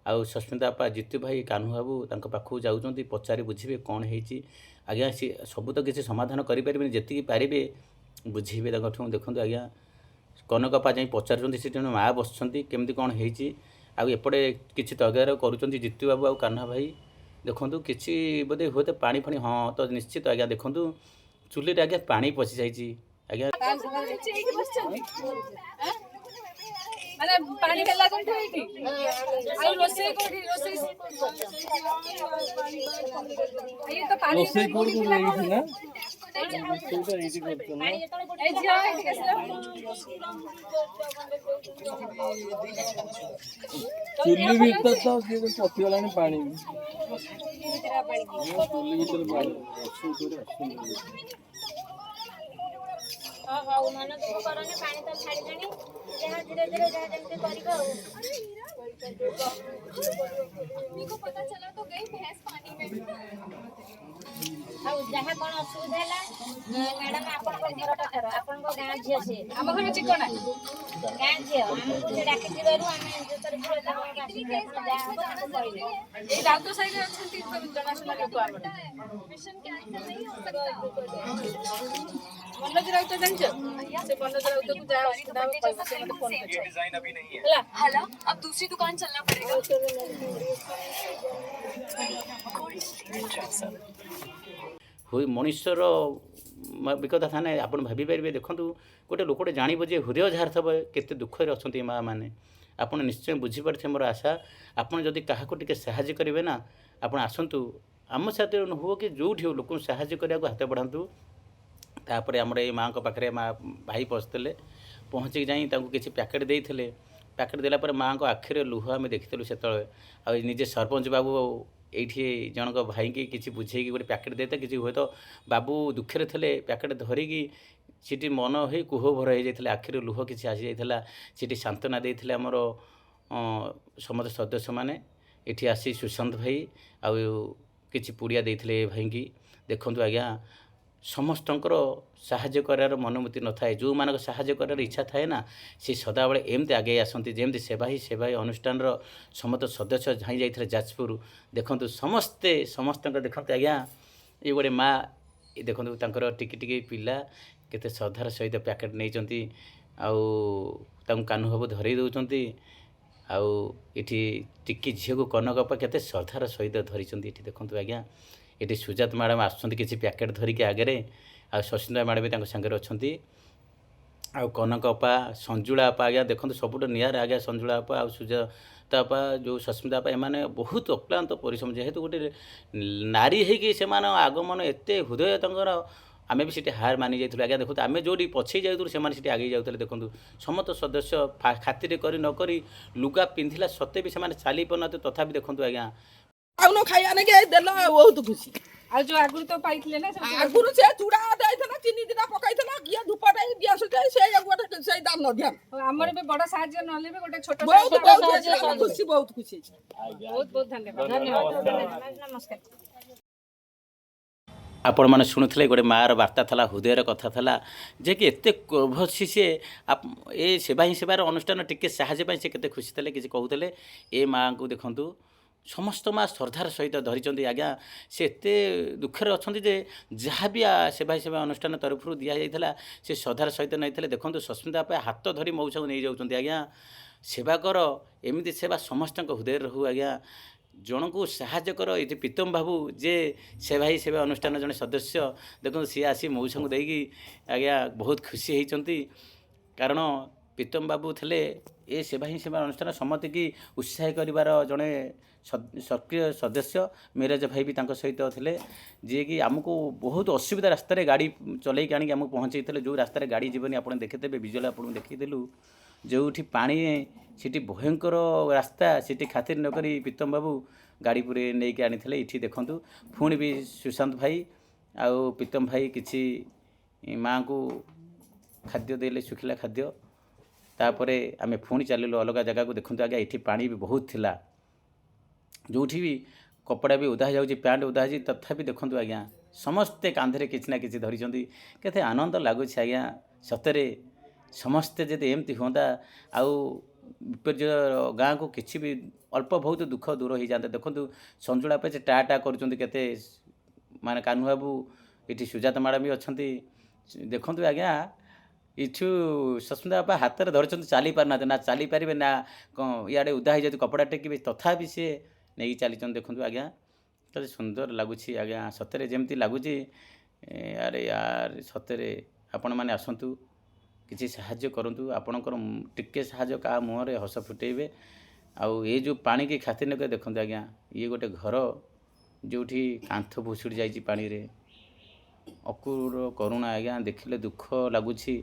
ଆଉ ସସ୍ମିତା ଅପା, ଜିତୁ ଭାଇ, କାହ୍ନୁ ବାବୁ ତାଙ୍କ ପାଖକୁ ଯାଉଛନ୍ତି, ପଚାରି ବୁଝିବେ କ'ଣ ହେଇଛି। ଆଜ୍ଞା, ସିଏ ସବୁ ତ କିଛି ସମାଧାନ କରିପାରିବେନି, ଯେତିକି ପାରିବେ ବୁଝେଇବେ ତାଙ୍କଠୁ। ଦେଖନ୍ତୁ ଆଜ୍ଞା, କନକ ଅପା ଯାଇ ପଚାରୁଛନ୍ତି, ସେଠି ଜଣେ ମା ବସିଛନ୍ତି, କେମିତି କ'ଣ ହେଇଛି। ଆଉ ଏପଟେ କିଛି ତଦାରଖ କରୁଛନ୍ତି ଜିତୁ ବାବୁ ଆଉ କାହ୍ନା ଭାଇ। ଦେଖନ୍ତୁ, କିଛି ବୋଧେ ହୁଏତ ପାଣି ଫାଣି, ହଁ ତ ନିଶ୍ଚିତ ଆଜ୍ଞା। ଦେଖନ୍ତୁ, ଚୁଲିରେ ଆଜ୍ଞା ପାଣି ପଶିଯାଇଛି ଆଜ୍ଞା। ଲୁଚେଇକି ବସିଛନ୍ତି ଆଁ? ମାନେ ପାଣି ହେଲା କୋଉଠି ଏଇଠି? ଆଉ ରୋଷେଇ କୋଉଠି? ରୋଷେଇ ଇଏ ତ ପାଣି ରୋଷେଇ କୋଉଠି କରୁଛ? ଏଇଠି ନା? ରୋଷେଇଟା ଏଇଠି କରୁଛ ନା? ଏଇ ଝିଅ, ଏଇଠିକି ଆସିଲ। ଚୁଲି ଭିତରେ ତ ସିଏ ତ ପଶିଗଲାଣି ପାଣି। ଚୁଲି ଭିତରେ ପାଣି, ରୋଷେଇ କରି ଆସୁନି। ହଁ, ହଉ, ମନ ଦୁଃଖ କରନି। ପାଣି ତ ଛାଡ଼ିଲାଣି, ଯାହା ଧୀରେ ଧୀରେ ଯାହା ଯେମିତି କରିବ ଆଉ। मम्मी को पता चला तो गई भैंस पानी में। ଆଉ ଯାହା କଣ ଅସୁବିଧା ହେଲା, ମ୍ୟାଡାମ, ଆପଣଙ୍କ ଘର ପାଖର, ଆପଣଙ୍କ ଗାଁ ଝିଅ ସିଏ। ଆମ ଘର ଚିକଣା। ଗାଁ ଝିଅ, ଆମକୁ ସେ ଡାକିଥିବାରୁ ଆମେ ତରଫରୁ ଆପଣଙ୍କୁ ଆସିଛୁ। ଆପଣ ଯାହା ହବ ତାକୁ କହିବେ। ଏଇ ରାଉତ ସାହିରେ ଅଛନ୍ତି ସବୁ ଜଣାଶୁଣା ଲୋକ ଆମର। ମନୋଜ ରାଉତ ଜାଣିଛ? ସେ ମନୋଜ ରାଉତକୁ ଯାହା ଅସୁବିଧା ହବ କହିବ, ସେ ମତେ ଫୋନ କରିବ ହେଲା। हाला, अब दूसरी दुकान चलना पड़ेगा। ହୁଏ ମଣିଷର ବିକତା ଥାନେ ଆପଣ ଭାବିପାରିବେ। ଦେଖନ୍ତୁ, ଗୋଟେ ଲୋକଟେ ଜାଣିବ ଯେ ହୃଦୟ ଯାହାର ଥିବ, କେତେ ଦୁଃଖରେ ଅଛନ୍ତି ଏ ମାଆ ମାନେ, ଆପଣ ନିଶ୍ଚୟ ବୁଝିପାରୁଥିବେ ମୋର ଆଶା। ଆପଣ ଯଦି କାହାକୁ ଟିକେ ସାହାଯ୍ୟ କରିବେ ନା, ଆପଣ ଆସନ୍ତୁ, ଆମ ସାଥିରେ ହୁଅ କି ଯେଉଁଠି ହଉ, ଲୋକଙ୍କୁ ସାହାଯ୍ୟ କରିବାକୁ ହାତ ବଢ଼ାନ୍ତୁ। ତାପରେ ଆମର ଏଇ ମାଆଙ୍କ ପାଖରେ ମା ଭାଇ ପହଞ୍ଚିଥିଲେ। ପହଞ୍ଚିକି ଯାଇ ତାଙ୍କୁ କିଛି ପ୍ୟାକେଟ୍ ଦେଇଥିଲେ। ପ୍ୟାକେଟ୍ ଦେଲା ପରେ ମାଆଙ୍କ ଆଖିରେ ଲୁହ ଆମେ ଦେଖିଥିଲୁ ସେତେବେଳେ। ଆଉ ନିଜେ ସରପଞ୍ଚ ବାବୁ ଏଇଠି ଜଣଙ୍କ ଭାଇକି କିଛି ବୁଝେଇକି ଗୋଟେ ପ୍ୟାକେଟ୍ ଦେଇଥିଲେ। କିଛି ହୁଏତ ବାବୁ ଦୁଃଖରେ ଥିଲେ, ପ୍ୟାକେଟ୍ ଧରିକି ସେଠି ମନ ହେଇ କୁହ ଭର ହେଇଯାଇଥିଲେ, ଆଖିରୁ ଲୁହ କିଛି ଆସିଯାଇଥିଲା। ସେଠି ସାନ୍ତ୍ୱନା ଦେଇଥିଲେ ଆମର ସମସ୍ତ ସଦସ୍ୟମାନେ। ଏଠି ଆସି ସୁଶାନ୍ତ ଭାଇ ଆଉ କିଛି ପୁଡ଼ିଆ ଦେଇଥିଲେ ଏ ଭାଇଙ୍କି। ଦେଖନ୍ତୁ ଆଜ୍ଞା, ସମସ୍ତଙ୍କର ସାହାଯ୍ୟ କରିବାର ମନୋବୃତ୍ତି ନଥାଏ। ଯେଉଁମାନଙ୍କ ସାହାଯ୍ୟ କରିବାର ଇଚ୍ଛା ଥାଏ ନା, ସେ ସଦାବେଳେ ଏମିତି ଆଗେଇ ଆସନ୍ତି, ଯେମିତି ସେବା ହିଁ ସେବା ହିଁ ଅନୁଷ୍ଠାନର ସମସ୍ତ ସଦସ୍ୟ ଝାଇଁ ଯାଇଥିଲେ ଯାଜପୁର। ଦେଖନ୍ତୁ ସମସ୍ତେ ସମସ୍ତଙ୍କ, ଦେଖନ୍ତୁ ଆଜ୍ଞା, ଏ ଗୋଟେ ମା, ଏ ଦେଖନ୍ତୁ ତାଙ୍କର ଟିକି ଟିକି ପିଲା କେତେ ଶ୍ରଦ୍ଧାର ସହିତ ପ୍ୟାକେଟ୍ ନେଇଛନ୍ତି ଆଉ ତାଙ୍କୁ କାହ୍ନୁ ବାବୁ ଧରେଇ ଦେଉଛନ୍ତି। ଆଉ ଏଠି ଟିକି ଝିଅକୁ କନକ ଅପା କେତେ ଶ୍ରଦ୍ଧାର ସହିତ ଧରିଛନ୍ତି। ଏଠି ଦେଖନ୍ତୁ ଆଜ୍ଞା, ଏଠି ସୁଜାତ ମ୍ୟାଡ଼ାମ୍ ଆସୁଛନ୍ତି କିଛି ପ୍ୟାକେଟ୍ ଧରିକି ଆଗରେ, ଆଉ ସସ୍ମିତା ମ୍ୟାଡ଼ାମ୍ ବି ତାଙ୍କ ସାଙ୍ଗରେ ଅଛନ୍ତି, ଆଉ କନକ ଅପା, ସଞ୍ଜୁଳା ଅପା। ଆଜ୍ଞା ଦେଖନ୍ତୁ, ସବୁଠୁ ନିଆରା ଆଜ୍ଞା ସଞ୍ଜୁଳା ଅପା ଆଉ ସୁଜାତା ଅପା, ଯେଉଁ ସସ୍ମିତା ଅପା, ଏମାନେ ବହୁତ ଅକ୍ଳାନ୍ତ ପରିଶ୍ରମ। ଯେହେତୁ ଗୋଟେ ନାରୀ ହେଇକି ସେମାନେ ଆଗମନ ଏତେ ହୃଦୟ ତାଙ୍କର, ଆମେ ବି ସେଠି ହାର ମାନି ଯାଇଥିଲୁ। ଆଜ୍ଞା ଦେଖନ୍ତୁ, ଆମେ ଯେଉଁଠି ପଛେଇ ଯାଉଥିଲୁ, ସେମାନେ ସେଠି ଆଗେଇ ଯାଉଥିଲେ। ଦେଖନ୍ତୁ, ସମସ୍ତ ସଦସ୍ୟ ଖାତିରେ କରି ନ କରି, ଲୁଗା ପିନ୍ଧିଲା ସତ୍ତ୍ୱେ ବି ସେମାନେ ଚାଲି ପାରୁନହାନ୍ତି, ତଥାପି ଦେଖନ୍ତୁ ଆଜ୍ଞା। ପାଉନ ଖାଇବା ନାଗି ଏଇ ଦେଲ, ବହୁତ ଖୁସି। ଆଉ ଯୋଉ ଆଗରୁ ତ ପାଇଥିଲେ ନା ସବୁ? ଆଗରୁ ସେ ଚୁଡ଼ା ଦେଇଥିଲା, ଚିନି ଦିଟା ପକାଇଥିଲା, କିଏ ଧୂପଟେ ଗ୍ୟାସ ସେଇ ଗୋଟେ ସେଇ ଦାନ ଧ୍ୟାନ। ହଉ, ଆମର ବି ବଡ ସାହାଯ୍ୟ ନହେଲେ ବି ଗୋଟେ ଛୋଟ ବହୁତ ସାହାଯ୍ୟ। ବହୁତ ହେଇଥିଲା, ଆମେ ଖୁସି, ବହୁତ ଖୁସି ହେଇଛି। ବହୁତ ବହୁତ ଧନ୍ୟବାଦ। ନମସ୍କାର। ଆପଣମାନେ ଶୁଣୁଥିଲେ, ଗୋଟେ ମାଆର ବାର୍ତ୍ତା ଥିଲା, ହୃଦୟର କଥା ଥିଲା ଯେ କି ଏତେ କ୍ରୋଧ ଅଛି ସିଏ ଏ ସେବା ହିଁ ସେବାର ଅନୁଷ୍ଠାନ ଟିକେ ସାହାଯ୍ୟ ପାଇଁ ସେ କେତେ ଖୁସି ଥିଲେ, କିଛି କହୁଥିଲେ। ଏ ମାଆଙ୍କୁ ଦେଖନ୍ତୁ, ସମସ୍ତ ମା ଶ୍ରଦ୍ଧାର ସହିତ ଧରିଛନ୍ତି। ଆଜ୍ଞା, ସେ ଏତେ ଦୁଃଖରେ ଅଛନ୍ତି ଯେ ଯାହା ବି ସେବା ହିଁ ସେବା ଅନୁଷ୍ଠାନ ତରଫରୁ ଦିଆଯାଇଥିଲା, ସେ ଶ୍ରଦ୍ଧାର ସହିତ ନେଇଥିଲେ। ଦେଖନ୍ତୁ, ସସ୍ମିତା ଅପା ହାତ ଧରି ମଉସାକୁ ନେଇଯାଉଛନ୍ତି। ଆଜ୍ଞା, ସେବା କର, ଏମିତି ସେବା ସମସ୍ତଙ୍କ ହୃଦୟରେ ରହୁ। ଆଜ୍ଞା, ଜଣଙ୍କୁ ସାହାଯ୍ୟ କର। ଏଠି ପ୍ରୀତମ ବାବୁ, ଯେ ସେବା ହିଁ ସେବା ଅନୁଷ୍ଠାନ ଜଣେ ସଦସ୍ୟ, ଦେଖନ୍ତୁ ସିଏ ଆସି ମଉସାଙ୍କୁ ଦେଇକି ଆଜ୍ଞା ବହୁତ ଖୁସି ହେଇଛନ୍ତି। କାରଣ ପ୍ରୀତମ ବାବୁ ଥିଲେ ଏ ସେବା ହିଁ ସେବା ଅନୁଷ୍ଠାନ ସମସ୍ତକି ଉତ୍ସାହ କରିବାର ଜଣେ ସକ୍ରିୟ ସଦସ୍ୟ। ମିରାଜ ଭାଇ ବି ତାଙ୍କ ସହିତ ଥିଲେ, ଯିଏକି ଆମକୁ ବହୁତ ଅସୁବିଧା ରାସ୍ତାରେ ଗାଡ଼ି ଚଲେଇକି ଆଣିକି ଆମକୁ ପହଞ୍ଚେଇଥିଲେ। ଯେଉଁ ରାସ୍ତାରେ ଗାଡ଼ି ଯିବନି, ଆପଣ ଦେଖିଥିବେ, ଭିଜୁଆଲ୍ ଆପଣଙ୍କୁ ଦେଖେଇଦେଲୁ, ଯେଉଁଠି ପାଣି ସେଠି ଭୟଙ୍କର ରାସ୍ତା, ସେଠି ଖାତିର ନକରି ପ୍ରୀତମ ବାବୁ ଗାଡ଼ି ପୁରେ ନେଇକି ଆଣିଥିଲେ। ଏଠି ଦେଖନ୍ତୁ, ପୁଣି ବି ସୁଶାନ୍ତ ଭାଇ ଆଉ ପ୍ରୀତମ ଭାଇ କିଛି ମାଆଙ୍କୁ ଖାଦ୍ୟ ଦେଲେ, ଶୁଖିଲା ଖାଦ୍ୟ। ତାପରେ ଆମେ ପୁଣି ଚାଲିଲୁ ଅଲଗା ଜାଗାକୁ। ଦେଖନ୍ତୁ ଆଜ୍ଞା, ଏଠି ପାଣି ବି ବହୁତ ଥିଲା, ଯେଉଁଠି ବି କପଡ଼ା ବି ଓଦା ହେଇଯାଉଛି, ପ୍ୟାଣ୍ଟ ଓଦା ହେଇଛି, ତଥାପି ଦେଖନ୍ତୁ ଆଜ୍ଞା, ସମସ୍ତେ କାନ୍ଧରେ କିଛି ନା କିଛି ଧରିଛନ୍ତି। କେତେ ଆନନ୍ଦ ଲାଗୁଛି ଆଜ୍ଞା। ସତରେ ସମସ୍ତେ ଯଦି ଏମିତି ହୁଅନ୍ତା, ଆଉ ବିପର୍ଯ୍ୟୟ ଗାଁକୁ କିଛି ବି ଅଳ୍ପ ବହୁତ ଦୁଃଖ ଦୂର ହେଇଯାଆନ୍ତା। ଦେଖନ୍ତୁ, ସଞ୍ଜୁଳା ଅପା ସେ ଟା ଟା କରୁଛନ୍ତି କେତେ, ମାନେ କାହ୍ନୁ ବାବୁ, ଏଠି ସୁଜାତା ମ୍ୟାଡ଼ାମ୍ ବି ଅଛନ୍ତି। ଦେଖନ୍ତୁ ଆଜ୍ଞା, ଏଠୁ ସସ୍ମିତା ବାପା ହାତରେ ଧରିଛନ୍ତି, ଚାଲି ପାରୁନାହାନ୍ତି, ନା ଚାଲିପାରିବେ ନା କ'ଣ, ଇଆଡ଼େ ଓଦା ହେଇଯାଉଛି କପଡ଼ା ଟେକିବେ, ତଥାପି ସିଏ ନେଇକି ଚାଲିଛନ୍ତି। ଦେଖନ୍ତୁ ଆଜ୍ଞା, କେତେ ସୁନ୍ଦର ଲାଗୁଛି ଆଜ୍ଞା। ସତରେ ଯେମିତି ଲାଗୁଛି, ଆରେ ୟାର, ସତରେ ଆପଣମାନେ ଆସନ୍ତୁ, କିଛି ସାହାଯ୍ୟ କରନ୍ତୁ। ଆପଣଙ୍କର ଟିକେ ସାହାଯ୍ୟ କାହା ମୁହଁରେ ହସ ଫୁଟେଇବେ। ଆଉ ଏ ଯେଉଁ ପାଣିକି ଖାତିର ନକରି, ଦେଖନ୍ତୁ ଆଜ୍ଞା, ଇଏ ଗୋଟେ ଘର ଯେଉଁଠି କାନ୍ଥ ଭୁଷୁଡ଼ି ଯାଇଛି ପାଣିରେ। ଅକୁଳ କରୁଣା ଆଜ୍ଞା, ଦେଖିଲେ ଦୁଃଖ ଲାଗୁଛି।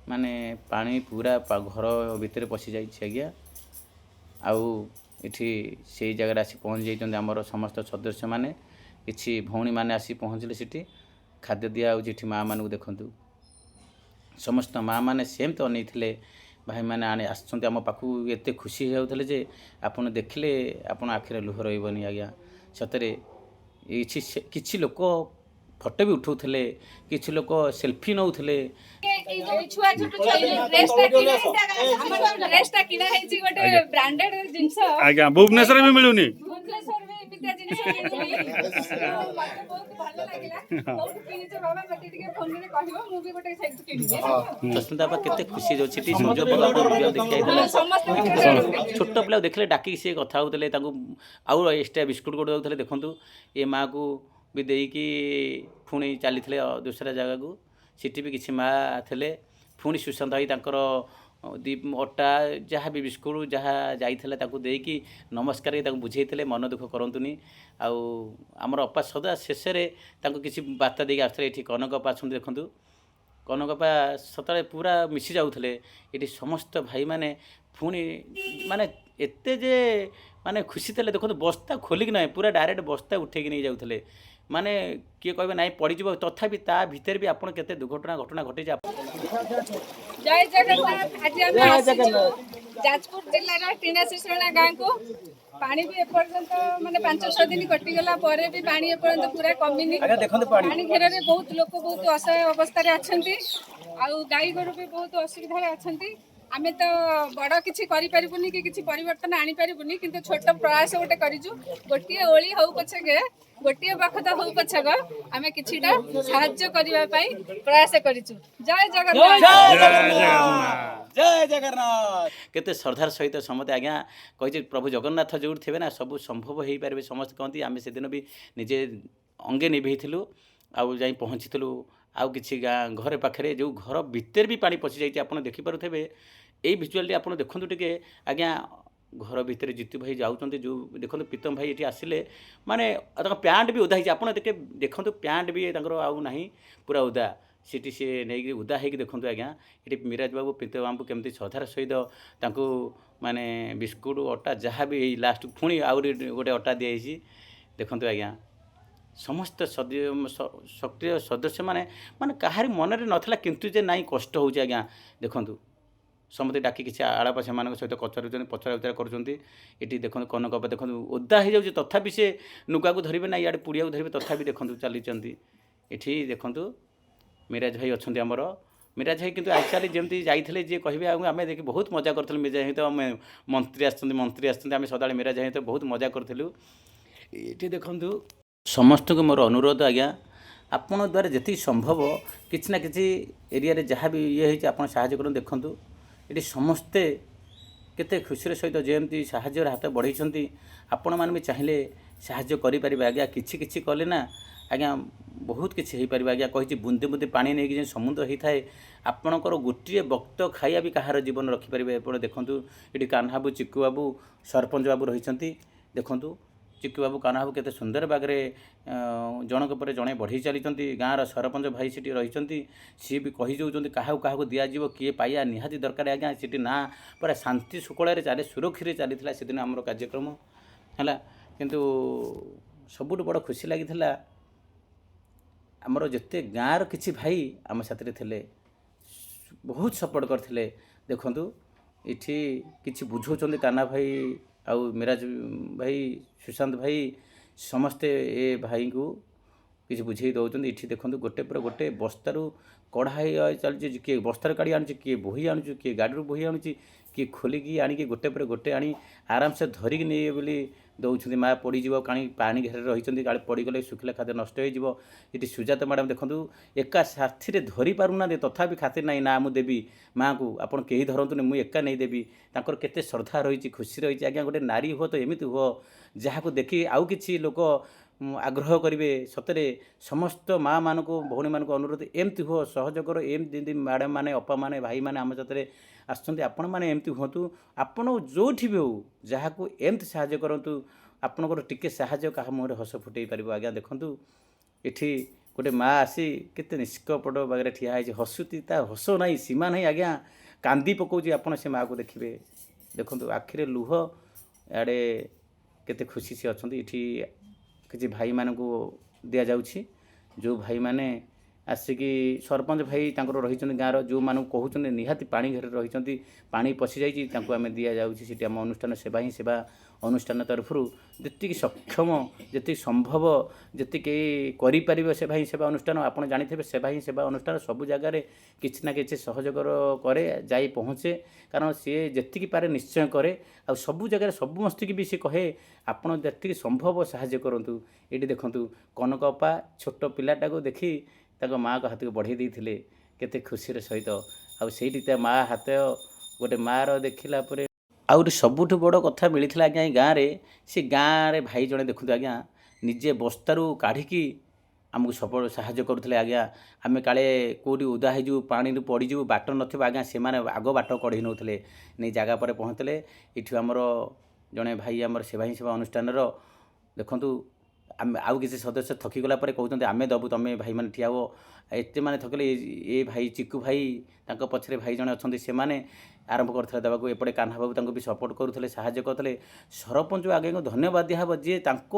ମାନେ ପାଣି ପୁରା ଘର ଭିତରେ ପଶିଯାଇଛି ଆଜ୍ଞା। ଆଉ ଏଠି ସେଇ ଜାଗାରେ ଆସି ପହଞ୍ଚି ଯାଇଛନ୍ତି ଆମର ସମସ୍ତ ସଦସ୍ୟମାନେ। କିଛି ଭଉଣୀମାନେ ଆସି ପହଞ୍ଚିଲେ ସେଠି, ଖାଦ୍ୟ ଦିଆହେଉଛି ଏଠି ମାଆମାନଙ୍କୁ। ଦେଖନ୍ତୁ, ସମସ୍ତ ମାଆମାନେ ସେମିତି ଅନେଇଥିଲେ, ଭାଇମାନେ ଆଣି ଆସିଛନ୍ତି ଆମ ପାଖକୁ, ଏତେ ଖୁସି ହେଇଯାଉଥିଲେ ଯେ ଆପଣ ଦେଖିଲେ ଆପଣ ଆଖିରେ ଲୁହ ରହିବନି ଆଜ୍ଞା। ସତରେ କିଛି କିଛି ଲୋକ ଫଟୋ ବି ଉଠାଉଥିଲେ, କିଛି ଲୋକ ସେଲ୍ଫି ନେଉଥିଲେ। ଏଇ ଯୋଉ ଛୁଆ, ଛୋଟ ଛୁଆ, ଡ୍ରେସଟା କିଣା, ଆମର ଡ୍ରେସଟା କିଣା ହେଇଛି, ଗୋଟେ ବ୍ରାଣ୍ଡେଡ ଜିନିଷ। ଆଜ୍ଞା, ଭୁବନେଶ୍ୱରରେ ବି ମିଳୁନି। ଭୁବନେଶ୍ୱର ବି ଏମିତିଆ ଜିନିଷ ମିଳୁନି। ମତେ ବହୁତ ଭଲ ଲାଗିଲା। କୋଉଠୁ କିଣିଛ ବାବା, ମତେ ଟିକେ ଫୋନରେ କହିବ, ମୁଁ ବି ଗୋଟେ ସେଇଠୁ କିଣିବି। ସୁସ୍ମିତା ବାପା କେତେ ଖୁସି ହେଇଯାଉଛି। ସେଠି ସୂର୍ଯ୍ୟ ଆପଣ ଭିଡ଼ିଓ ଦେଖି ଯାଇଥିଲା। ସମସ୍ତେ। ଛୋଟ ପିଲାକୁ ଦେଖିଲେ ଡାକିକି ସିଏ କଥା ହେଉଥିଲେ, ତାଙ୍କୁ ଆଉ ଏକ୍ସଟ୍ରା ବିସ୍କୁଟ୍ ଗୋଟେ ଦେଉଥିଲେ। ଦେଖନ୍ତୁ, ଏ ମାଆକୁ ବି ଦେଇକି ପୁଣି ଚାଲିଥିଲେ ଦୁସରା ଜାଗାକୁ। ସେଠି ବି କିଛି ମା ଥିଲେ। ପୁଣି ସୁଶାନ୍ତ ଭାଇ ତାଙ୍କର ଦି ଅଟା ଯାହା ବି ବିସ୍କୁଟ୍ ଯାହା ଯାଇଥିଲା, ତାକୁ ଦେଇକି ନମସ୍କାର ହେଇ ତାଙ୍କୁ ବୁଝେଇଥିଲେ, ମନ ଦୁଃଖ କରନ୍ତୁନି। ଆଉ ଆମର ଅପା ସଦା ଶେଷରେ ତାଙ୍କୁ କିଛି ବାର୍ତ୍ତା ଦେଇକି ଆସୁଥିଲେ। ଏଠି କନକ ଅପା ଅଛନ୍ତି, ଦେଖନ୍ତୁ, କନକ ଅପା ସତରେ ପୁରା ମିଶି ଯାଉଥିଲେ। ଏଠି ସମସ୍ତ ଭାଇମାନେ ପୁଣି ମାନେ ଏତେ ଯେ ମାନେ ଖୁସି ଥିଲେ। ଦେଖନ୍ତୁ, ବସ୍ତା ଖୋଲିକି ନାହିଁ, ପୁରା ଡାଇରେକ୍ଟ ବସ୍ତା ଉଠେଇକି ନେଇ ଯାଉଥିଲେ। ମାନେ କିଏ କହିବେ ନାଇଁ ପଡ଼ିଯିବ, ତଥାପି ତା ଭିତରେ ବି ଆପଣ କେତେ ଦୁର୍ଘଟଣା ଘଟଣା ଘଟିଛି। ଜୟ ଜଗନ୍ନାଥ। ଆଜି ଆମେ ଆସିଛୁ ଯାଜପୁର ଜିଲ୍ଲାର ଟିଣାଶିଶୁଣା ଗାଁକୁ। ପାଣି ବି ଏପର୍ଯ୍ୟନ୍ତ, ମାନେ 5-6 ଦିନ କଟିଗଲା ପରେ ବି ପାଣି ଏପର୍ଯ୍ୟନ୍ତ ପୁରା କମିନି। ପାଣି ଘେରରେ ବହୁତ ଲୋକ ବହୁତ ଅସହାୟ ଅବସ୍ଥାରେ ଅଛନ୍ତି ଆଉ ଗାଈ ଗୋରୁ ବି ବହୁତ ଅସୁବିଧାରେ ଅଛନ୍ତି। ଆମେ ତ ବଡ଼ କିଛି କରିପାରିବୁନି କି କିଛି ପରିବର୍ତ୍ତନ ଆଣିପାରିବୁନି, କିନ୍ତୁ ଛୋଟ ପ୍ରୟାସ ଗୋଟେ କରିଛୁ। ଗୋଟିଏ ଓଳି ହଉ ପଛକେ, ଗୋଟିଏ ବଖତ ହଉ ପଛକ, ଆମେ କିଛିଟା ସାହାଯ୍ୟ କରିବା ପାଇଁ ପ୍ରୟାସ କରିଛୁ। ଜୟ ଜଗନ୍ନାଥ। ଜୟ ଜଗନ୍ନାଥ। କେତେ ଶ୍ରଦ୍ଧାର ସହିତ ସମସ୍ତେ ଆଜ୍ଞା କହିଛି, ପ୍ରଭୁ ଜଗନ୍ନାଥ ଯେଉଁଠି ଥିବେ ନା, ସବୁ ସମ୍ଭବ ହେଇପାରିବେ, ସମସ୍ତେ କହନ୍ତି। ଆମେ ସେଦିନ ବି ନିଜେ ଅଙ୍ଗେ ନିଭେଇଥିଲୁ ଆଉ ଯାଇ ପହଞ୍ଚିଥିଲୁ। ଆଉ କିଛି ଗାଁ ଘରେ ପାଖରେ ଯେଉଁ ଘର ଭିତରେ ବି ପାଣି ପଶିଯାଇଛି, ଆପଣ ଦେଖିପାରୁଥିବେ। ଏଇ ଭିଜୁଆଲଟି ଆପଣ ଦେଖନ୍ତୁ ଟିକେ ଆଜ୍ଞା। ଘର ଭିତରେ ଜିତୁ ଭାଇ ଯାଉଛନ୍ତି ଯେଉଁ, ଦେଖନ୍ତୁ, ପ୍ରୀତମ ଭାଇ ଏଠି ଆସିଲେ, ମାନେ ତାଙ୍କ ପ୍ୟାଣ୍ଟ ବି ଓଦା ହେଇଛି। ଆପଣ ଟିକେ ଦେଖନ୍ତୁ, ପ୍ୟାଣ୍ଟ ବି ତାଙ୍କର ଆଉ ନାହିଁ, ପୁରା ଓଦା। ସେଠି ସିଏ ନେଇକି ଓଦା ହେଇକି, ଦେଖନ୍ତୁ ଆଜ୍ଞା, ଏଠି ମିରାଜ ବାବୁ, ପ୍ରୀତମ ବାବୁ କେମିତି ଶ୍ରଦ୍ଧାର ସହିତ ତାଙ୍କୁ ମାନେ ବିସ୍କୁଟ, ଅଟା ଯାହା ବି, ଏଇ ଲାଷ୍ଟ ପୁଣି ଆହୁରି ଗୋଟେ ଅଟା ଦିଆହେଇଛି। ଦେଖନ୍ତୁ ଆଜ୍ଞା, ସମସ୍ତ ସକ୍ରିୟ ସଦସ୍ୟମାନେ, ମାନେ କାହାରି ମନରେ ନଥିଲା କିନ୍ତୁ ଯେ ନାଇଁ କଷ୍ଟ ହେଉଛି। ଆଜ୍ଞା ଦେଖନ୍ତୁ, ସମସ୍ତେ ଡାକି କିଛି ଆଳାପ ସେମାନଙ୍କ ସହିତ ପଚାରୁଛନ୍ତି, ପଚରା ଉଚରା କରୁଛନ୍ତି। ଏଠି ଦେଖନ୍ତୁ, କନକ ଅପା ଦେଖନ୍ତୁ, ଓଦା ହେଇଯାଉଛି, ତଥାପି ସେ ନୁଗାକୁ ଧରିବେ ନା ଇଆଡ଼େ ପୁଡ଼ିଆକୁ ଧରିବେ, ତଥାପି ଦେଖନ୍ତୁ ଚାଲିଛନ୍ତି। ଏଠି ଦେଖନ୍ତୁ, ମିରାଜ ଭାଇ ଅଛନ୍ତି ଆମର। ମିରାଜ ଭାଇ କିନ୍ତୁ ଆକ୍ଚୁଆଲି ଯେମିତି ଯାଇଥିଲେ, ଯିଏ କହିବେ, ଆଉ ଆମେ ଦେଖି ବହୁତ ମଜା କରୁଥିଲୁ। ମିରାଜ ଭାଇ ତ, ଆମେ ମନ୍ତ୍ରୀ ଆସିଛନ୍ତି, ମନ୍ତ୍ରୀ ଆସିଛନ୍ତି, ଆମେ ସଦାବେଳେ ମିରାଜ ଭାଇ ତ ବହୁତ ମଜା କରୁଥିଲୁ। ଏଠି ଦେଖନ୍ତୁ, ସମସ୍ତଙ୍କୁ ମୋର ଅନୁରୋଧ ଆଜ୍ଞା, ଆପଣଙ୍କ ଦ୍ୱାରା ଯେତିକି ସମ୍ଭବ କିଛି ନା କିଛି ଏରିଆରେ ଯାହା ବି ଇଏ ହେଇଛି, ଆପଣ ସାହାଯ୍ୟ କରନ୍ତୁ। ଦେଖନ୍ତୁ, ଏଠି ସମସ୍ତେ କେତେ ଖୁସିର ସହିତ ଯେମିତି ସାହାଯ୍ୟର ହାତ ବଢ଼େଇଛନ୍ତି, ଆପଣମାନେ ବି ଚାହିଁଲେ ସାହାଯ୍ୟ କରିପାରିବେ ଆଜ୍ଞା। କିଛି କିଛି କଲେ ନା ଆଜ୍ଞା, ବହୁତ କିଛି ହେଇପାରିବ ଆଜ୍ଞା। କହିଛି, ବୁନ୍ଦେ ବୁନ୍ଦେ ପାଣି ନେଇକି ଯେମିତି ସମୁଦ୍ର ହେଇଥାଏ, ଆପଣଙ୍କର ଗୋଟିଏ ବକ୍ତ ଖାଇବା ବି କାହାର ଜୀବନ ରଖିପାରିବେ। ଆପଣ ଦେଖନ୍ତୁ, ଏଠି କାହ୍ନା ବାବୁ, ଚିକୁ ବାବୁ, ସରପଞ୍ଚ ବାବୁ ରହିଛନ୍ତି। ଦେଖନ୍ତୁ, ଚିକୁ ବାବୁ, କାହ୍ନା ବାବୁ କେତେ ସୁନ୍ଦର ବାଗରେ ଜଣଙ୍କ ପରେ ଜଣେ ବଢ଼େଇ ଚାଲିଛନ୍ତି। ଗାଁର ସରପଞ୍ଚ ଭାଇ ସେଠି ରହିଛନ୍ତି, ସିଏ ବି କହିଦେଉଛନ୍ତି କାହାକୁ କାହାକୁ ଦିଆଯିବ, କିଏ ପାଇବା ନିହାତି ଦରକାର। ଆଜ୍ଞା ସେଠି ନା ପୁରା ଶାନ୍ତି ଶୃଙ୍ଖଳାରେ ଚାଲେ, ସୁରକ୍ଷିତରେ ଚାଲିଥିଲା ସେଦିନ ଆମର କାର୍ଯ୍ୟକ୍ରମ ହେଲା। କିନ୍ତୁ ସବୁଠୁ ବଡ଼ ଖୁସି ଲାଗିଥିଲା, ଆମର ଯେତେ ଗାଁର କିଛି ଭାଇ ଆମ ସାଥିରେ ଥିଲେ, ବହୁତ ସପୋର୍ଟ କରିଥିଲେ। ଦେଖନ୍ତୁ, ଏଠି କିଛି ବୁଝାଉଛନ୍ତି କାହ୍ନା ଭାଇ ଆଉ ମିରାଜ ଭାଇ, ସୁଶାନ୍ତ ଭାଇ, ସମସ୍ତେ ଏ ଭାଇଙ୍କୁ କିଛି ବୁଝେଇ ଦେଉଛନ୍ତି। ଏଠି ଦେଖନ୍ତୁ, ଗୋଟେ ପରେ ଗୋଟେ ବସ୍ତାରୁ କଢ଼ା ହେଇ ଚାଲିଛି। କିଏ ବସ୍ତାରୁ କାଢ଼ି ଆଣୁଛି, କିଏ ବୋହି ଆଣୁଛି, କିଏ ଗାଡ଼ିରୁ ବୋହି ଆଣୁଛି, କିଏ ଖୋଲିକି ଆଣିକି ଗୋଟେ ପରେ ଗୋଟେ ଆଣି ଆରାମସେ ଧରିକି ନେଇ ବୋଲି ଦେଉଛନ୍ତି। ମା ପଡ଼ିଯିବ କାଣି, ପାଣି ଘେରରେ ରହିଛନ୍ତି, କାଳେ ପଡ଼ିଗଲେ ଶୁଖିଲା ଖାଦ୍ୟ ନଷ୍ଟ ହେଇଯିବ। ଏଠି ସୁଜାତା ମ୍ୟାଡ଼ାମ୍ ଦେଖନ୍ତୁ, ଏକା ସାଥିରେ ଧରି ପାରୁନାହାନ୍ତି, ତଥାପି ଖାତିର ନାହିଁ, ନା ମୁଁ ଦେବି ମାଆକୁ, ଆପଣ କେହି ଧରନ୍ତୁନି, ମୁଁ ଏକା ନେଇଦେବି। ତାଙ୍କର କେତେ ଶ୍ରଦ୍ଧା ରହିଛି, ଖୁସି ରହିଛି ଆଜ୍ଞା। ଗୋଟେ ନାରୀ ହୁଅ ତ ଏମିତି ହୁଅ, ଯାହାକୁ ଦେଖି ଆଉ କିଛି ଲୋକ ଆଗ୍ରହ କରିବେ। ସତରେ ସମସ୍ତ ମାଆମାନଙ୍କୁ, ଭଉଣୀମାନଙ୍କୁ ଅନୁରୋଧ, ଏମିତି ହୁଅ, ସହଯୋଗ କର। ଏମିତି ଯେମିତି ମ୍ୟାଡ଼ାମ୍ ମାନେ, ଅପାମାନେ, ଭାଇମାନେ ଆମ ସାଥିରେ ଆସୁଛନ୍ତି, ଆପଣମାନେ ଏମିତି ହୁଅନ୍ତୁ। ଆପଣ ଯେଉଁଠି ବି ହଉ, ଯାହାକୁ ଏମିତି ସାହାଯ୍ୟ କରନ୍ତୁ, ଆପଣଙ୍କର ଟିକେ ସାହାଯ୍ୟ କାହା ମୁହଁରେ ହସ ଫୁଟେଇ ପାରିବ ଆଜ୍ଞା। ଦେଖନ୍ତୁ, ଏଠି ଗୋଟେ ମା ଆସି କେତେ ନିଷ୍କପଟ ବାଗରେ ଠିଆ ହେଇଛି, ହସୁଛି, ତା ହସ ନାହିଁ, ସୀମା ନାହିଁ ଆଜ୍ଞା, କାନ୍ଦି ପକାଉଛି। ଆପଣ ସେ ମାଆକୁ ଦେଖିବେ, ଦେଖନ୍ତୁ, ଆଖିରେ ଲୁହ, ଇଆଡ଼େ କେତେ ଖୁସି ସେ ଅଛନ୍ତି। ଏଠି କିଛି ଭାଇମାନଙ୍କୁ ଦିଆଯାଉଛି, ଯେଉଁ ଭାଇମାନେ ଆସିକି ସରପଞ୍ଚ ଭାଇ ତାଙ୍କର ରହିଛନ୍ତି ଗାଁର, ଯେଉଁମାନଙ୍କୁ କହୁଛନ୍ତି ନିହାତି ପାଣି ଘରେ ରହିଛନ୍ତି, ପାଣି ପଶିଯାଇଛି, ତାଙ୍କୁ ଆମେ ଦିଆଯାଉଛି। ସେଠି ଆମ ଅନୁଷ୍ଠାନ ସେବା ହିଁ ସେବା ଅନୁଷ୍ଠାନ ତରଫରୁ ଯେତିକି ସକ୍ଷମ, ଯେତିକି ସମ୍ଭବ, ଯେତିକି କରିପାରିବ ସେବା ହିଁ ସେବା ଅନୁଷ୍ଠାନ। ଆପଣ ଜାଣିଥିବେ, ସେବା ହିଁ ସେବା ଅନୁଷ୍ଠାନ ସବୁ ଜାଗାରେ କିଛି ନା କିଛି ସହଯୋଗର କରେ, ଯାଇ ପହଞ୍ଚେ। କାରଣ ସିଏ ଯେତିକି ପାରେ ନିଶ୍ଚୟ କରେ। ଆଉ ସବୁ ଜାଗାରେ ସମସ୍ତଙ୍କୁ ବି ସିଏ କହେ, ଆପଣ ଯେତିକି ସମ୍ଭବ ସାହାଯ୍ୟ କରନ୍ତୁ। ଏଇଠି ଦେଖନ୍ତୁ, କନକ ଅପା ଛୋଟ ପିଲାଟାକୁ ଦେଖି ତାଙ୍କ ମାଆଙ୍କ ହାତକୁ ବଢ଼େଇ ଦେଇଥିଲେ କେତେ ଖୁସିର ସହିତ। ଆଉ ସେଇଠି ତା ମା ହାତ, ଗୋଟେ ମାଆର ଦେଖିଲା ପରେ। ଆହୁରି ସବୁଠୁ ବଡ଼ କଥା ମିଳିଥିଲା ଆଜ୍ଞା ଏ ଗାଁରେ, ସେ ଗାଁରେ ଭାଇ ଜଣେ ଦେଖନ୍ତୁ ଆଜ୍ଞା, ନିଜେ ବସ୍ତାରୁ କାଢ଼ିକି ଆମକୁ ସପୋର୍ଟ ସାହାଯ୍ୟ କରୁଥିଲେ ଆଜ୍ଞା। ଆମେ କାଳେ କେଉଁଠି ଓଦା ହେଇଯିବୁ, ପାଣିରୁ ପଡ଼ିଯିବୁ, ବାଟ ନଥିବ ଆଜ୍ଞା, ସେମାନେ ଆଗ ବାଟ କଢ଼େଇ ନେଉଥିଲେ, ନେଇ ଜାଗା ପରେ ପହଞ୍ଚିଲେ। ଏଠୁ ଆମର ଜଣେ ଭାଇ, ଆମର ସେବା ହିଁ ସେବା ଅନୁଷ୍ଠାନର ଦେଖନ୍ତୁ, ଆମେ ଆଉ କିଛି ସଦସ୍ୟ ଥକିଗଲା ପରେ କହୁଛନ୍ତି, ଆମେ ଦେବୁ, ତୁମେ ଭାଇମାନେ ଠିଆ ହୁଅ। ଏତେ ମାନେ ଥକିଲେ, ଏ ଭାଇ ଚିକୁ ଭାଇ, ତାଙ୍କ ପଛରେ ଭାଇ ଜଣେ ଅଛନ୍ତି, ସେମାନେ ଆରମ୍ଭ କରିଥିଲେ ଦେବାକୁ। ଏପଟେ କାହ୍ନା ବାବୁ ତାଙ୍କୁ ବି ସପୋର୍ଟ କରୁଥିଲେ, ସାହାଯ୍ୟ କରୁଥିଲେ। ସରପଞ୍ଚ ଆଜ୍ଞାଙ୍କୁ ଧନ୍ୟବାଦ ଦିଆହେବ, ଯିଏ ତାଙ୍କ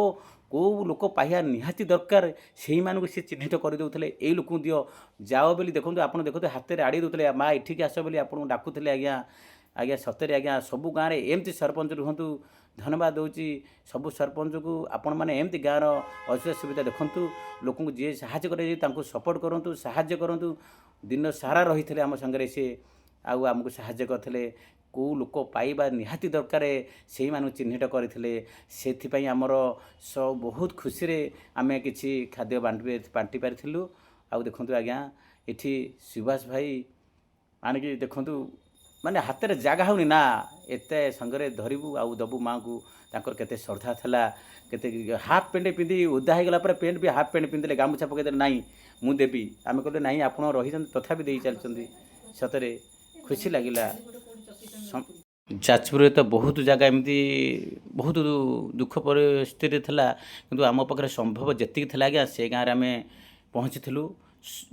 କେଉଁ ଲୋକ ପାଇବା ନିହାତି ଦରକାର, ସେଇମାନଙ୍କୁ ସେ ଚିହ୍ନିତ କରିଦେଉଥିଲେ, ଏଇ ଲୋକଙ୍କୁ ଦିଅ, ଯାଅ ବୋଲି। ଦେଖନ୍ତୁ, ଆପଣ ଦେଖନ୍ତୁ, ହାତରେ ଆଡ଼େଇ ଦେଉଥିଲେ, ମା ଏଠିକି ଆସ ବୋଲି ଆପଣଙ୍କୁ ଡାକୁଥିଲେ ଆଜ୍ଞା। ଆଜ୍ଞା, ସତରେ ଆଜ୍ଞା, ସବୁ ଗାଁରେ ଏମିତି ସରପଞ୍ଚ ରୁହନ୍ତୁ। ଧନ୍ୟବାଦ ଦେଉଛି ସବୁ ସରପଞ୍ଚକୁ। ଆପଣମାନେ ଏମିତି ଗାଁର ଅସୁବିଧା ସୁବିଧା ଦେଖନ୍ତୁ, ଲୋକଙ୍କୁ ଯିଏ ସାହାଯ୍ୟ କରାଯାଏ ତାଙ୍କୁ ସପୋର୍ଟ କରନ୍ତୁ, ସାହାଯ୍ୟ କରନ୍ତୁ। ଦିନ ସାରା ରହିଥିଲେ ଆମ ସାଙ୍ଗରେ ସିଏ, ଆଉ ଆମକୁ ସାହାଯ୍ୟ କରିଥିଲେ। କେଉଁ ଲୋକ ପାଇବା ନିହାତି ଦରକାର, ସେଇମାନଙ୍କୁ ଚିହ୍ନିଟ କରିଥିଲେ। ସେଥିପାଇଁ ଆମର ବହୁତ ଖୁସିରେ ଆମେ କିଛି ଖାଦ୍ୟ ବାଣ୍ଟି ପାରିଥିଲୁ। ଆଉ ଦେଖନ୍ତୁ ଆଜ୍ଞା, ଏଠି ସୁଭାଷ ଭାଇ ଆଣିକି ଦେଖନ୍ତୁ, ମାନେ ହାତରେ ଜାଗା ହେଉନି ନା, ଏତେ ସାଙ୍ଗରେ ଧରିବୁ ଆଉ ଦେବୁ ମାଆଙ୍କୁ। ତାଙ୍କର କେତେ ଶ୍ରଦ୍ଧା ଥିଲା, କେତେ ହାଫ୍ ପ୍ୟାଣ୍ଟ ପିନ୍ଧି ଓଦା ହେଇଗଲା ପରେ ପ୍ୟାଣ୍ଟ ବି ହାଫ୍ ପ୍ୟାଣ୍ଟ ପିନ୍ଧିଲେ, ଗାମୁଛା ପକାଇଦେଲେ, ନାହିଁ ମୁଁ ଦେବି। ଆମେ କହିଲେ ନାହିଁ, ଆପଣ ରହିଛନ୍ତି, ତଥାପି ଦେଇ ଚାଲିଛନ୍ତି। ସତରେ ଖୁସି ଲାଗିଲା। ଯାଜପୁରରେ ତ ବହୁତ ଜାଗା ଏମିତି ବହୁତ ଦୁଃଖ ପରିସ୍ଥିତିରେ ଥିଲା, କିନ୍ତୁ ଆମ ପାଖରେ ସମ୍ଭବ ଯେତିକି ଥିଲା ଆଜ୍ଞା, ସେ ଗାଁରେ ଆମେ ପହଞ୍ଚିଥିଲୁ।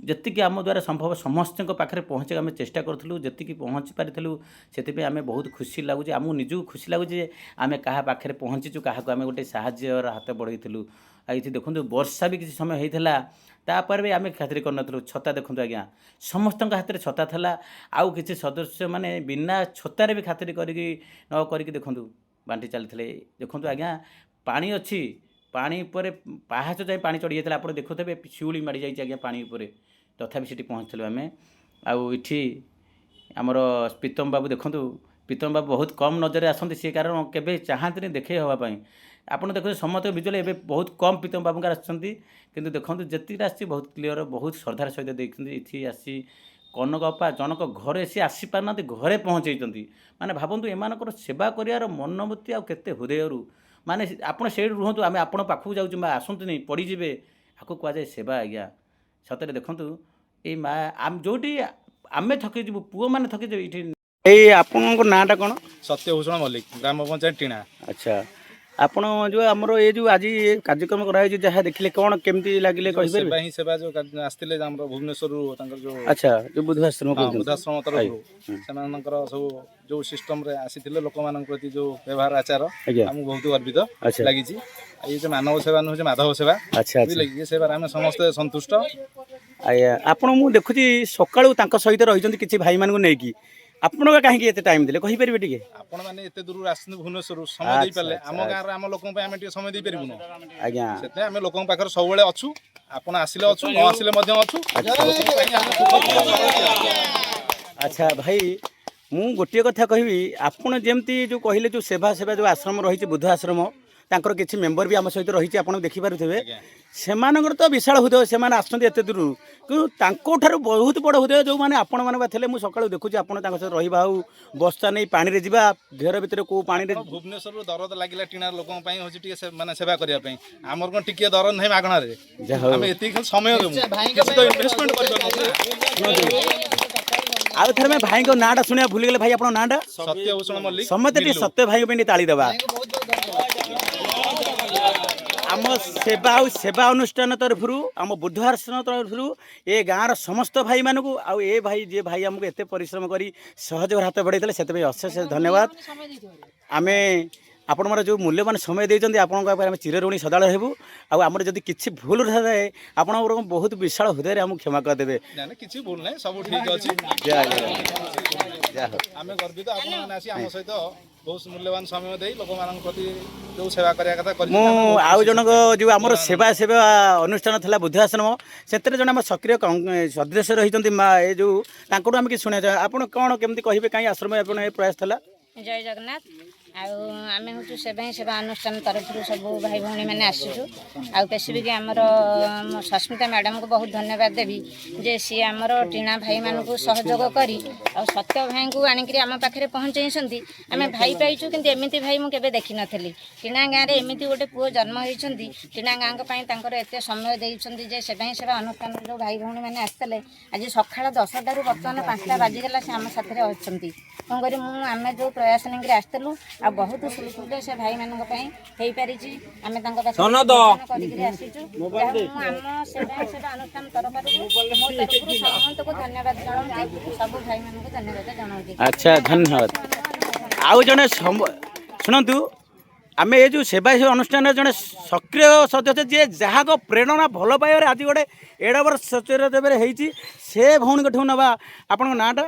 ଯେତିକି ଆମ ଦ୍ୱାରା ସମ୍ଭବ, ସମସ୍ତଙ୍କ ପାଖରେ ପହଞ୍ଚିବାକୁ ଆମେ ଚେଷ୍ଟା କରୁଥିଲୁ। ଯେତିକି ପହଞ୍ଚି ପାରିଥିଲୁ, ସେଥିପାଇଁ ଆମେ ବହୁତ ଖୁସି ଲାଗୁଛି। ଆମକୁ ନିଜକୁ ଖୁସି ଲାଗୁଛି ଯେ ଆମେ କାହା ପାଖରେ ପହଞ୍ଚିଛୁ, କାହାକୁ ଆମେ ଗୋଟେ ସାହାଯ୍ୟର ହାତ ବଢ଼େଇଥିଲୁ। ଆଉ ଏଇଠି ଦେଖନ୍ତୁ, ବର୍ଷା ବି କିଛି ସମୟ ହେଇଥିଲା, ତାପରେ ବି ଆମେ ଖାତିର କରିନଥିଲୁ। ଛତା ଦେଖନ୍ତୁ ଆଜ୍ଞା, ସମସ୍ତଙ୍କ ହାତରେ ଛତା ଥିଲା। ଆଉ କିଛି ସଦସ୍ୟମାନେ ବିନା ଛତାରେ ବି ଖାତିର କରିକି ନ କରିକି ଦେଖନ୍ତୁ ବାଣ୍ଟି ଚାଲିଥିଲେ। ଦେଖନ୍ତୁ ଆଜ୍ଞା, ପାଣି ଅଛି, ପାଣି ଉପରେ ପାହାଚ ଯାଏଁ ପାଣି ଚଢ଼ି ଯାଇଥିଲା। ଆପଣ ଦେଖୁଥିବେ, ଶିଉଳି ମାଡ଼ି ଯାଇଛି ଆଜ୍ଞା ପାଣି ଉପରେ, ତଥାପି ସେଠି ପହଞ୍ଚିଥିଲୁ ଆମେ। ଆଉ ଏଠି ଆମର ପ୍ରୀତମ ବାବୁ ଦେଖନ୍ତୁ, ପ୍ରୀତମ ବାବୁ ବହୁତ କମ୍ ନଜରରେ ଆସନ୍ତି ସିଏ, କାରଣ କେବେ ଚାହାନ୍ତିନି ଦେଖେଇ ହେବା ପାଇଁ। ଆପଣ ଦେଖନ୍ତୁ, ସମସ୍ତଙ୍କ ଭିଜୁଆଲ୍ ଏବେ ବହୁତ କମ୍ ପ୍ରୀତମ ବାବୁଙ୍କର ଆସିଛନ୍ତି, କିନ୍ତୁ ଦେଖନ୍ତୁ ଯେତିକିଟା ଆସିଛି ବହୁତ କ୍ଲିଅର, ବହୁତ ଶ୍ରଦ୍ଧାର ସହିତ ଦେଇଛନ୍ତି। ଏଠି ଆସି କନକ ଅପା ଜଣକ ଘରେ, ସିଏ ଆସିପାରୁନାହାନ୍ତି, ଘରେ ପହଞ୍ଚେଇଛନ୍ତି। ମାନେ ଭାବନ୍ତୁ, ଏମାନଙ୍କର ସେବା କରିବାର ମନୋବୃତ୍ତି ଆଉ କେତେ ହୃଦୟରୁ। ମାନେ ଆପଣ ସେଇଠି ରୁହନ୍ତୁ, ଆମେ ଆପଣଙ୍କ ପାଖକୁ ଯାଉଛୁ, ମା ଆସନ୍ତୁନି, ପଡ଼ିଯିବେ। ଆକୁ କୁହାଯାଏ ସେବା ଆଜ୍ଞା। ସତରେ ଦେଖନ୍ତୁ, ଏଇ ମା ଯୋଉଠି ଆମେ ଥକିଯିବୁ, ପୁଅମାନେ ଥକିଯିବେ, ଏଇଠି ଏଇ ଆପଣଙ୍କ ନାଁଟା କ'ଣ? ସତ୍ୟଭୂଷଣ ମଲ୍ଲିକ, ଗ୍ରାମ ପଞ୍ଚାୟତ ଟିଣା। ଆଚ୍ଛା, ଆପଣ ଯେଉଁ ଆମର ଏ ଯେଉଁ ଆଜି ଏ କାର୍ଯ୍ୟକ୍ରମ କରାଯାଇଛି, ଯାହା ଦେଖିଲେ, କ'ଣ କେମିତି ଲାଗିଲେ କହିପାରିବେ? ସେବା ହିଁ ସେବା ଯୋଉ ଆସିଥିଲେ ଆମର ଭୁବନେଶ୍ୱରରୁ, ତାଙ୍କର ଯୋଉ ଆଚ୍ଛା, ଯେଉଁ ବୁଦ୍ଧାଶ୍ରମ କହୁଛନ୍ତି। ବୃଦ୍ଧାଶ୍ରମ ତରଫରୁ ସେମାନଙ୍କର ସବୁ ଯୋଉ ସିଷ୍ଟମରେ ଆସିଥିଲେ, ଲୋକମାନଙ୍କ ପ୍ରତି ଯୋଉ ବ୍ୟବହାର ଆଚାର, ଆମକୁ ବହୁତ ଗର୍ବିତ ଲାଗିଛି। ଆଉ ଇଏ ଯୋଉ ମାନବ ସେବା ନୁହେଁ, ମାଧବ ସେବା। ବୁଝିଲେ କି? ଏ ସେବାରେ ଆମେ ସମସ୍ତେ ସନ୍ତୁଷ୍ଟ। ଆଜ୍ଞା, ଆପଣ ମୁଁ ଦେଖୁଛି ସକାଳୁ ତାଙ୍କ ସହିତ ରହିଛନ୍ତି କିଛି ଭାଇମାନଙ୍କୁ ନେଇକି। ଆପଣଙ୍କ କାହିଁକି ଏତେ ଟାଇମ୍ ଦେଲେ, କହିପାରିବେ ଟିକେ? ଆପଣ ମାନେ ଏତେ ଦୂରରୁ ଆସିଛନ୍ତି ଭୁବନେଶ୍ୱରରୁ, ସମୟ ଦେଇପାରିଲେ, ଆମ ଗାଁର ଆମ ଲୋକଙ୍କ ପାଇଁ ଆମେ ଟିକେ ସମୟ ଦେଇପାରିବୁନୁ? ସେଥିପାଇଁ ଆମେ ଲୋକଙ୍କ ପାଖରେ ସବୁବେଳେ ଅଛୁ। ଆପଣ ଆସିଲେ ଅଛୁ, ନ ଆସିଲେ ମଧ୍ୟ ଅଛୁ। ଲୋକଙ୍କ ପାଇଁ ଆମେ ସୁଖ ଦୁଃଖ ସବୁବେଳେ ଠିଆ ଅଛୁ। ଆଚ୍ଛା ଭାଇ, ମୁଁ ଗୋଟିଏ କଥା କହିବି। ଆପଣ ଯେମିତି ଯେଉଁ କହିଲେ, ଯେଉଁ ସେବା ଯେଉଁ ଆଶ୍ରମ ରହିଛି, ବୁଦ୍ଧ ଆଶ୍ରମ, ତାଙ୍କର କିଛି ମେମ୍ବର ବି ଆମ ସହିତ ରହିଛି, ଆପଣ ଦେଖିପାରୁଥିବେ। ସେମାନଙ୍କର ତ ବିଶାଳ ହୃଦୟ, ସେମାନେ ଆସୁଛନ୍ତି ଏତେ ଦୂରରୁ। କିନ୍ତୁ ତାଙ୍କଠାରୁ ବହୁତ ବଡ଼ ହୃଦୟ ଯେଉଁମାନେ ଆପଣମାନେ ବା ଥିଲେ। ମୁଁ ସକାଳୁ ଦେଖୁଛି ଆପଣ ତାଙ୍କ ସହିତ ରହିବା, ଆଉ ବସ୍ତା ନେଇ ପାଣିରେ ଯିବା, ଘେର ଭିତରେ କେଉଁ ପାଣିରେ। ଆପଣ ଭୁବନେଶ୍ୱରରୁ ଦରଦ ଲାଗିଲା ଟିଣାର ଲୋକଙ୍କ ପାଇଁ, ହଉଛି ଟିକେ ମାନେ ସେବା କରିବା ପାଇଁ। ଆମର କଣ ଟିକେ ଦରଦ ନାହିଁ ମାଗଣାରେ? ଯାହା ହଉ। ଆମେ ଏତିକି ଖାଲି ସମୟ ଦେବୁ, କିଛି ତ ଇନଭେଷ୍ଟମେଣ୍ଟ କରିପାରୁନୁ ନା। ଆଉ ଥରେ ଆମେ ଭାଇଙ୍କ ନାଁଟା ଶୁଣିବା ଭୁଲିଗଲେ। ଭାଇ, ଆପଣଙ୍କ ନାଁଟା? ସତ୍ୟଭୂଷଣ ମଲ୍ଲିକ। ସମସ୍ତେ ଟିକେ ମିଲୁ। ସତ୍ୟ ଭାଇଙ୍କ ପାଇଁ ଟିକେ ତାଳି ଦେବା। ଆମ ସେବା ଆଉ ସେବା ଅନୁଷ୍ଠାନ ତରଫରୁ, ଆମ ବୁଦ୍ଧ ଆଶ୍ରମ ତରଫରୁ ଏ ଗାଁର ସମସ୍ତ ଭାଇମାନଙ୍କୁ, ଆଉ ଏ ଭାଇ, ଯିଏ ଭାଇ ଆମକୁ ଏତେ ପରିଶ୍ରମ କରି ସହଯୋଗର ହାତ ବଢ଼େଇଥିଲେ, ସେଥିପାଇଁ ଅଶେଷ ଧନ୍ୟବାଦ। ଆମେ ଆପଣଙ୍କର ଯେଉଁ ମୂଲ୍ୟବାନ ସମୟ ଦେଇଛନ୍ତି, ଆପଣଙ୍କ ପାଖରେ ଆମେ ଚିରଋଣୀ ସଦାବେଳେ ହେବୁ। ଆଉ ଆମର ଯଦି କିଛି ଭୁଲ ଥାଏ, ଆପଣଙ୍କର ବହୁତ ବିଶାଳ ହୃଦୟରେ ଆମକୁ କ୍ଷମା କରିଦେବେ। ନା ନା, କିଛି ଭୁଲ ନାହିଁ, ସବୁ ଠିକ ଅଛି। ଜୟ ଜଗନ୍ନାଥ। ଯାହା ହଉ। ଆମେ ଗର୍ବିତ, ଆପଣମାନେ ଆସି ଆମ ସହିତ ବହୁତ ମୂଲ୍ୟବାନ ସମୟ ଦେଇ ଲୋକମାନଙ୍କ ପ୍ରତି ଯୋଉ ସେବା କରିବା କଥା କରିଛନ୍ତି। ମୁଁ ଆମେ ବହୁତ ଆଉ ଖୁସି। ଜଣଙ୍କ ଯେଉଁ ଆମର ସେବା ସେବା ଅନୁଷ୍ଠାନ ଥିଲା ବୁଦ୍ଧ ଆଶ୍ରମ, ସେଥିରେ ଜଣେ ଆମ ସକ୍ରିୟ ସଦସ୍ୟ ରହିଛନ୍ତି ମା, ଏ ଯେଉଁ ତାଙ୍କଠୁ ଆମେ କିଛି ଶୁଣିବା ଚାହେଁ। ଆପଣ କ'ଣ କେମିତି କହିବେ, କାହିଁ ଆଶ୍ରମ ଆପଣ ଏ ପ୍ରୟାସ ଥିଲା? ଜୟ ଜଗନ୍ନାଥ। ଆଉ ଆମେ ହେଉଛୁ ସେବା ହିଁ ସେବା ଅନୁଷ୍ଠାନ ତରଫରୁ ସବୁ ଭାଇ ଭଉଣୀମାନେ ଆସିଛୁ। ଆଉ ସ୍ପେସିଫିକ୍ ଆମର ସସ୍ମିତା ମ୍ୟାଡ଼ାମକୁ ବହୁତ ଧନ୍ୟବାଦ ଦେବି ଯେ ସିଏ ଆମର ଟିଣା ଭାଇମାନଙ୍କୁ ସହଯୋଗ କରି ଆଉ ସତ୍ୟ ଭାଇଙ୍କୁ ଆଣିକିରି ଆମ ପାଖରେ ପହଞ୍ଚେଇଛନ୍ତି। ଆମେ ଭାଇ ପାଇଛୁ, କିନ୍ତୁ ଏମିତି ଭାଇ ମୁଁ କେବେ ଦେଖିନଥିଲି। ଟିଣା ଗାଁରେ ଏମିତି ଗୋଟେ ପୁଅ ଜନ୍ମ ହେଇଛନ୍ତି, ଟିଣା ଗାଁଙ୍କ ପାଇଁ ତାଙ୍କର ଏତେ ସମୟ ଦେଇଛନ୍ତି ଯେ ସେବା ହିଁ ସେବା ଅନୁଷ୍ଠାନର ଯେଉଁ ଭାଇ ଭଉଣୀମାନେ ଆସିଥିଲେ, ଆଜି ସକାଳ 10ଟାରୁ ବର୍ତ୍ତମାନ 5ଟା ବାଜିଗଲା, ସେ ଆମ ସାଥିରେ ଅଛନ୍ତି। କ'ଣ କରିବି ମୁଁ, ଆମେ ଯେଉଁ ପ୍ରୟାସ ନେଇକିରି ଆସିଥିଲୁ ଆଉ ବହୁତ ସୁରୁଖୁରୁରେ ସେ ଭାଇମାନଙ୍କ ପାଇଁ ହେଇପାରିଛି। ଆମେ ତାଙ୍କ ପାଖରେ ଭୋଜନ କରିକିରି ଆସିଛୁ। ଯାହା ମୁଁ ଆମ ସେବା ହିଁ ସେବା ଅନୁଷ୍ଠାନ ତରଫରୁ, ମୋ ତରଫରୁ ସମସ୍ତଙ୍କୁ ଧନ୍ୟବାଦ ଜଣାଉଛି, ସବୁ ଭାଇମାନଙ୍କୁ ଧନ୍ୟବାଦ ଜଣାଉଛି। ଆଚ୍ଛା, ଧନ୍ୟବାଦ। ଆଉ ଜଣେ ଶୁଣନ୍ତୁ, ଆମେ ଏ ଯେଉଁ ସେବା ସେବା ଅନୁଷ୍ଠାନର ଜଣେ ସକ୍ରିୟ ସଦସ୍ୟ, ଯିଏ ଯାହାଙ୍କ ପ୍ରେରଣା ଭଲ ପାଇବାରେ ଆଜି ଗୋଟେ ଏଡ଼େ ବଡ଼ ସଚରାଚରରେ ହେଇଛି, ସେ ଭଉଣୀଙ୍କ ଠୁ ନେବା। ଆପଣଙ୍କ ନାଁଟା?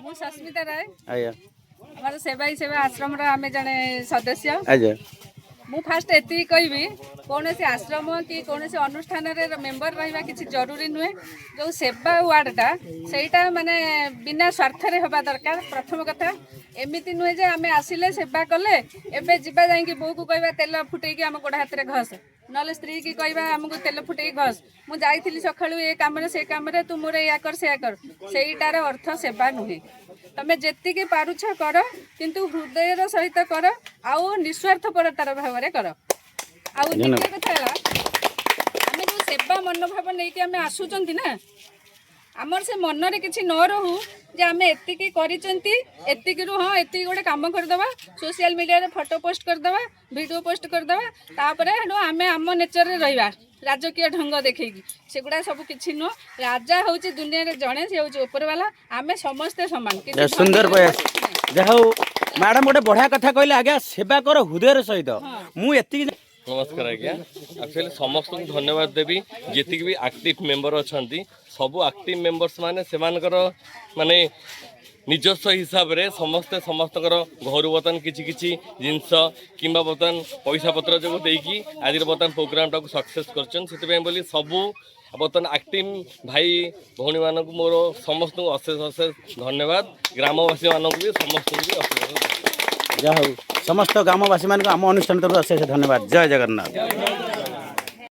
ମୁଁ ସସ୍ମିତା ରାୟ। ଆମର ସେବା ହିଁ ସେବା ଆଶ୍ରମର ଆମେ ଜଣେ ସଦସ୍ୟ। ମୁଁ ଫାଷ୍ଟ ଏତିକି କହିବି, କୌଣସି ଆଶ୍ରମ କି କୌଣସି ଅନୁଷ୍ଠାନରେ ମେମ୍ବର ରହିବା କିଛି ଜରୁରୀ ନୁହେଁ। ଯେଉଁ ସେବା ୱାର୍ଡ଼ଟା, ସେଇଟା ମାନେ ବିନା ସ୍ୱାର୍ଥରେ ହେବା ଦରକାର, ପ୍ରଥମ କଥା। ଏମିତି ନୁହେଁ ଯେ ଆମେ ଆସିଲେ, ସେବା କଲେ, ଏବେ ଯିବା, ଯାଇକି ବୋଉକୁ କହିବା ତେଲ ଫୁଟେଇକି ଆମ ଗୋଡ଼ ହାତରେ ଘଷ, ନହେଲେ ସ୍ତ୍ରୀକି କହିବା ଆମକୁ ତେଲ ଫୁଟେଇକି ଘଷ, ମୁଁ ଯାଇଥିଲି ସକାଳୁ ଏ କାମରେ ସେ କାମରେ, ତୁ ମୋର ଏଇଆ କର ସେଇଆ କର। ସେଇଟାର ଅର୍ଥ ସେବା ନୁହେଁ। ତମେ ଯେତିକି ପାରୁଛ କର, କିନ୍ତୁ ହୃଦୟର ସହିତ କର ଆଉ ନିସ୍ୱାର୍ଥପରତାର ଭାବରେ କର। ଆଉ ଦ୍ୱିତୀୟ କଥା ହେଲା, ଆମେ ଯେଉଁ ସେବା ମନୋଭାବ ନେଇକି ଆମେ ଆସୁଛନ୍ତି ନା, ଆମର ସେ ମନରେ କିଛି ନ ରହୁ ଯେ ଆମେ ଏତିକି କରିଛନ୍ତି, ଏତିକିରୁ ହଁ ଏତିକି ଗୋଟେ କାମ କରିଦେବା, ସୋସିଆଲ ମିଡ଼ିଆରେ ଫଟୋ ପୋଷ୍ଟ କରିଦେବା, ଭିଡ଼ିଓ ପୋଷ୍ଟ କରିଦେବା, ତାପରେ ହେଠୁ ଆମେ ଆମ ନେଚରରେ ରହିବା ରାଜକୀୟ ଢଙ୍ଗ ଦେଖେଇକି। ସେଗୁଡ଼ା ସବୁ କିଛି ନୁହଁ। ରାଜା ହେଉଛି ଦୁନିଆରେ ଜଣେ, ସେ ହେଉଛି ଉପରବାଲା। ଆମେ ସମସ୍ତେ ସମାନ, କିଛି ସୁନ୍ଦର ପ୍ରୟାସ। କିଛି ନାହିଁ। ଯାହା ହଉ, ମ୍ୟାଡ଼ାମ ଗୋଟେ ବଢ଼ିଆ କଥା କହିଲେ ଆଜ୍ଞା, ସେବା କର ହୃଦୟର ସହିତ। ମୁଁ ଏତିକି ନମସ୍କାର ଆଜ୍ଞା। ଆକ୍ଚୁଆଲି ସମସ୍ତଙ୍କୁ ଧନ୍ୟବାଦ ଦେବି, ଯେତିକି ବି ଆକ୍ଟିଭ ମେମ୍ବର ଅଛନ୍ତି। ସବୁ ଆକ୍ଟିଭ ମେମ୍ବର୍ସ ମାନେ ସେମାନଙ୍କର ମାନେ ନିଜସ୍ୱ ହିସାବରେ ସମସ୍ତେ ସମସ୍ତଙ୍କର ଘରୁ ବର୍ତ୍ତମାନ କିଛି କିଛି ଜିନିଷ କିମ୍ବା ବର୍ତ୍ତମାନ ପଇସା ପତ୍ର ଯୋଗୁଁ ଦେଇକି ଆଜିର ବର୍ତ୍ତମାନ ପ୍ରୋଗ୍ରାମଟାକୁ ସକ୍ସେସ୍ କରିଛନ୍ତି। ସେଥିପାଇଁ ବୋଲି ସବୁ ବର୍ତ୍ତମାନ ଆକ୍ଟିଭ ଭାଇ ଭଉଣୀମାନଙ୍କୁ ମୋର ସମସ୍ତଙ୍କୁ ଅଶେଷ ଅଶେଷ ଧନ୍ୟବାଦ। ଗ୍ରାମବାସୀମାନଙ୍କୁ ବି, ସମସ୍ତଙ୍କୁ ବି ଅଶେଷ ଅଶେଷ ଧନ୍ୟବାଦ। ଯାହା ହଉ, ସମସ୍ତ ଗ୍ରାମବାସୀମାନଙ୍କୁ ଆମ ଅନୁଷ୍ଠାନ ତରଫରୁ ଅଶେଷ ଧନ୍ୟବାଦ। ଜୟ ଜଗନ୍ନାଥ।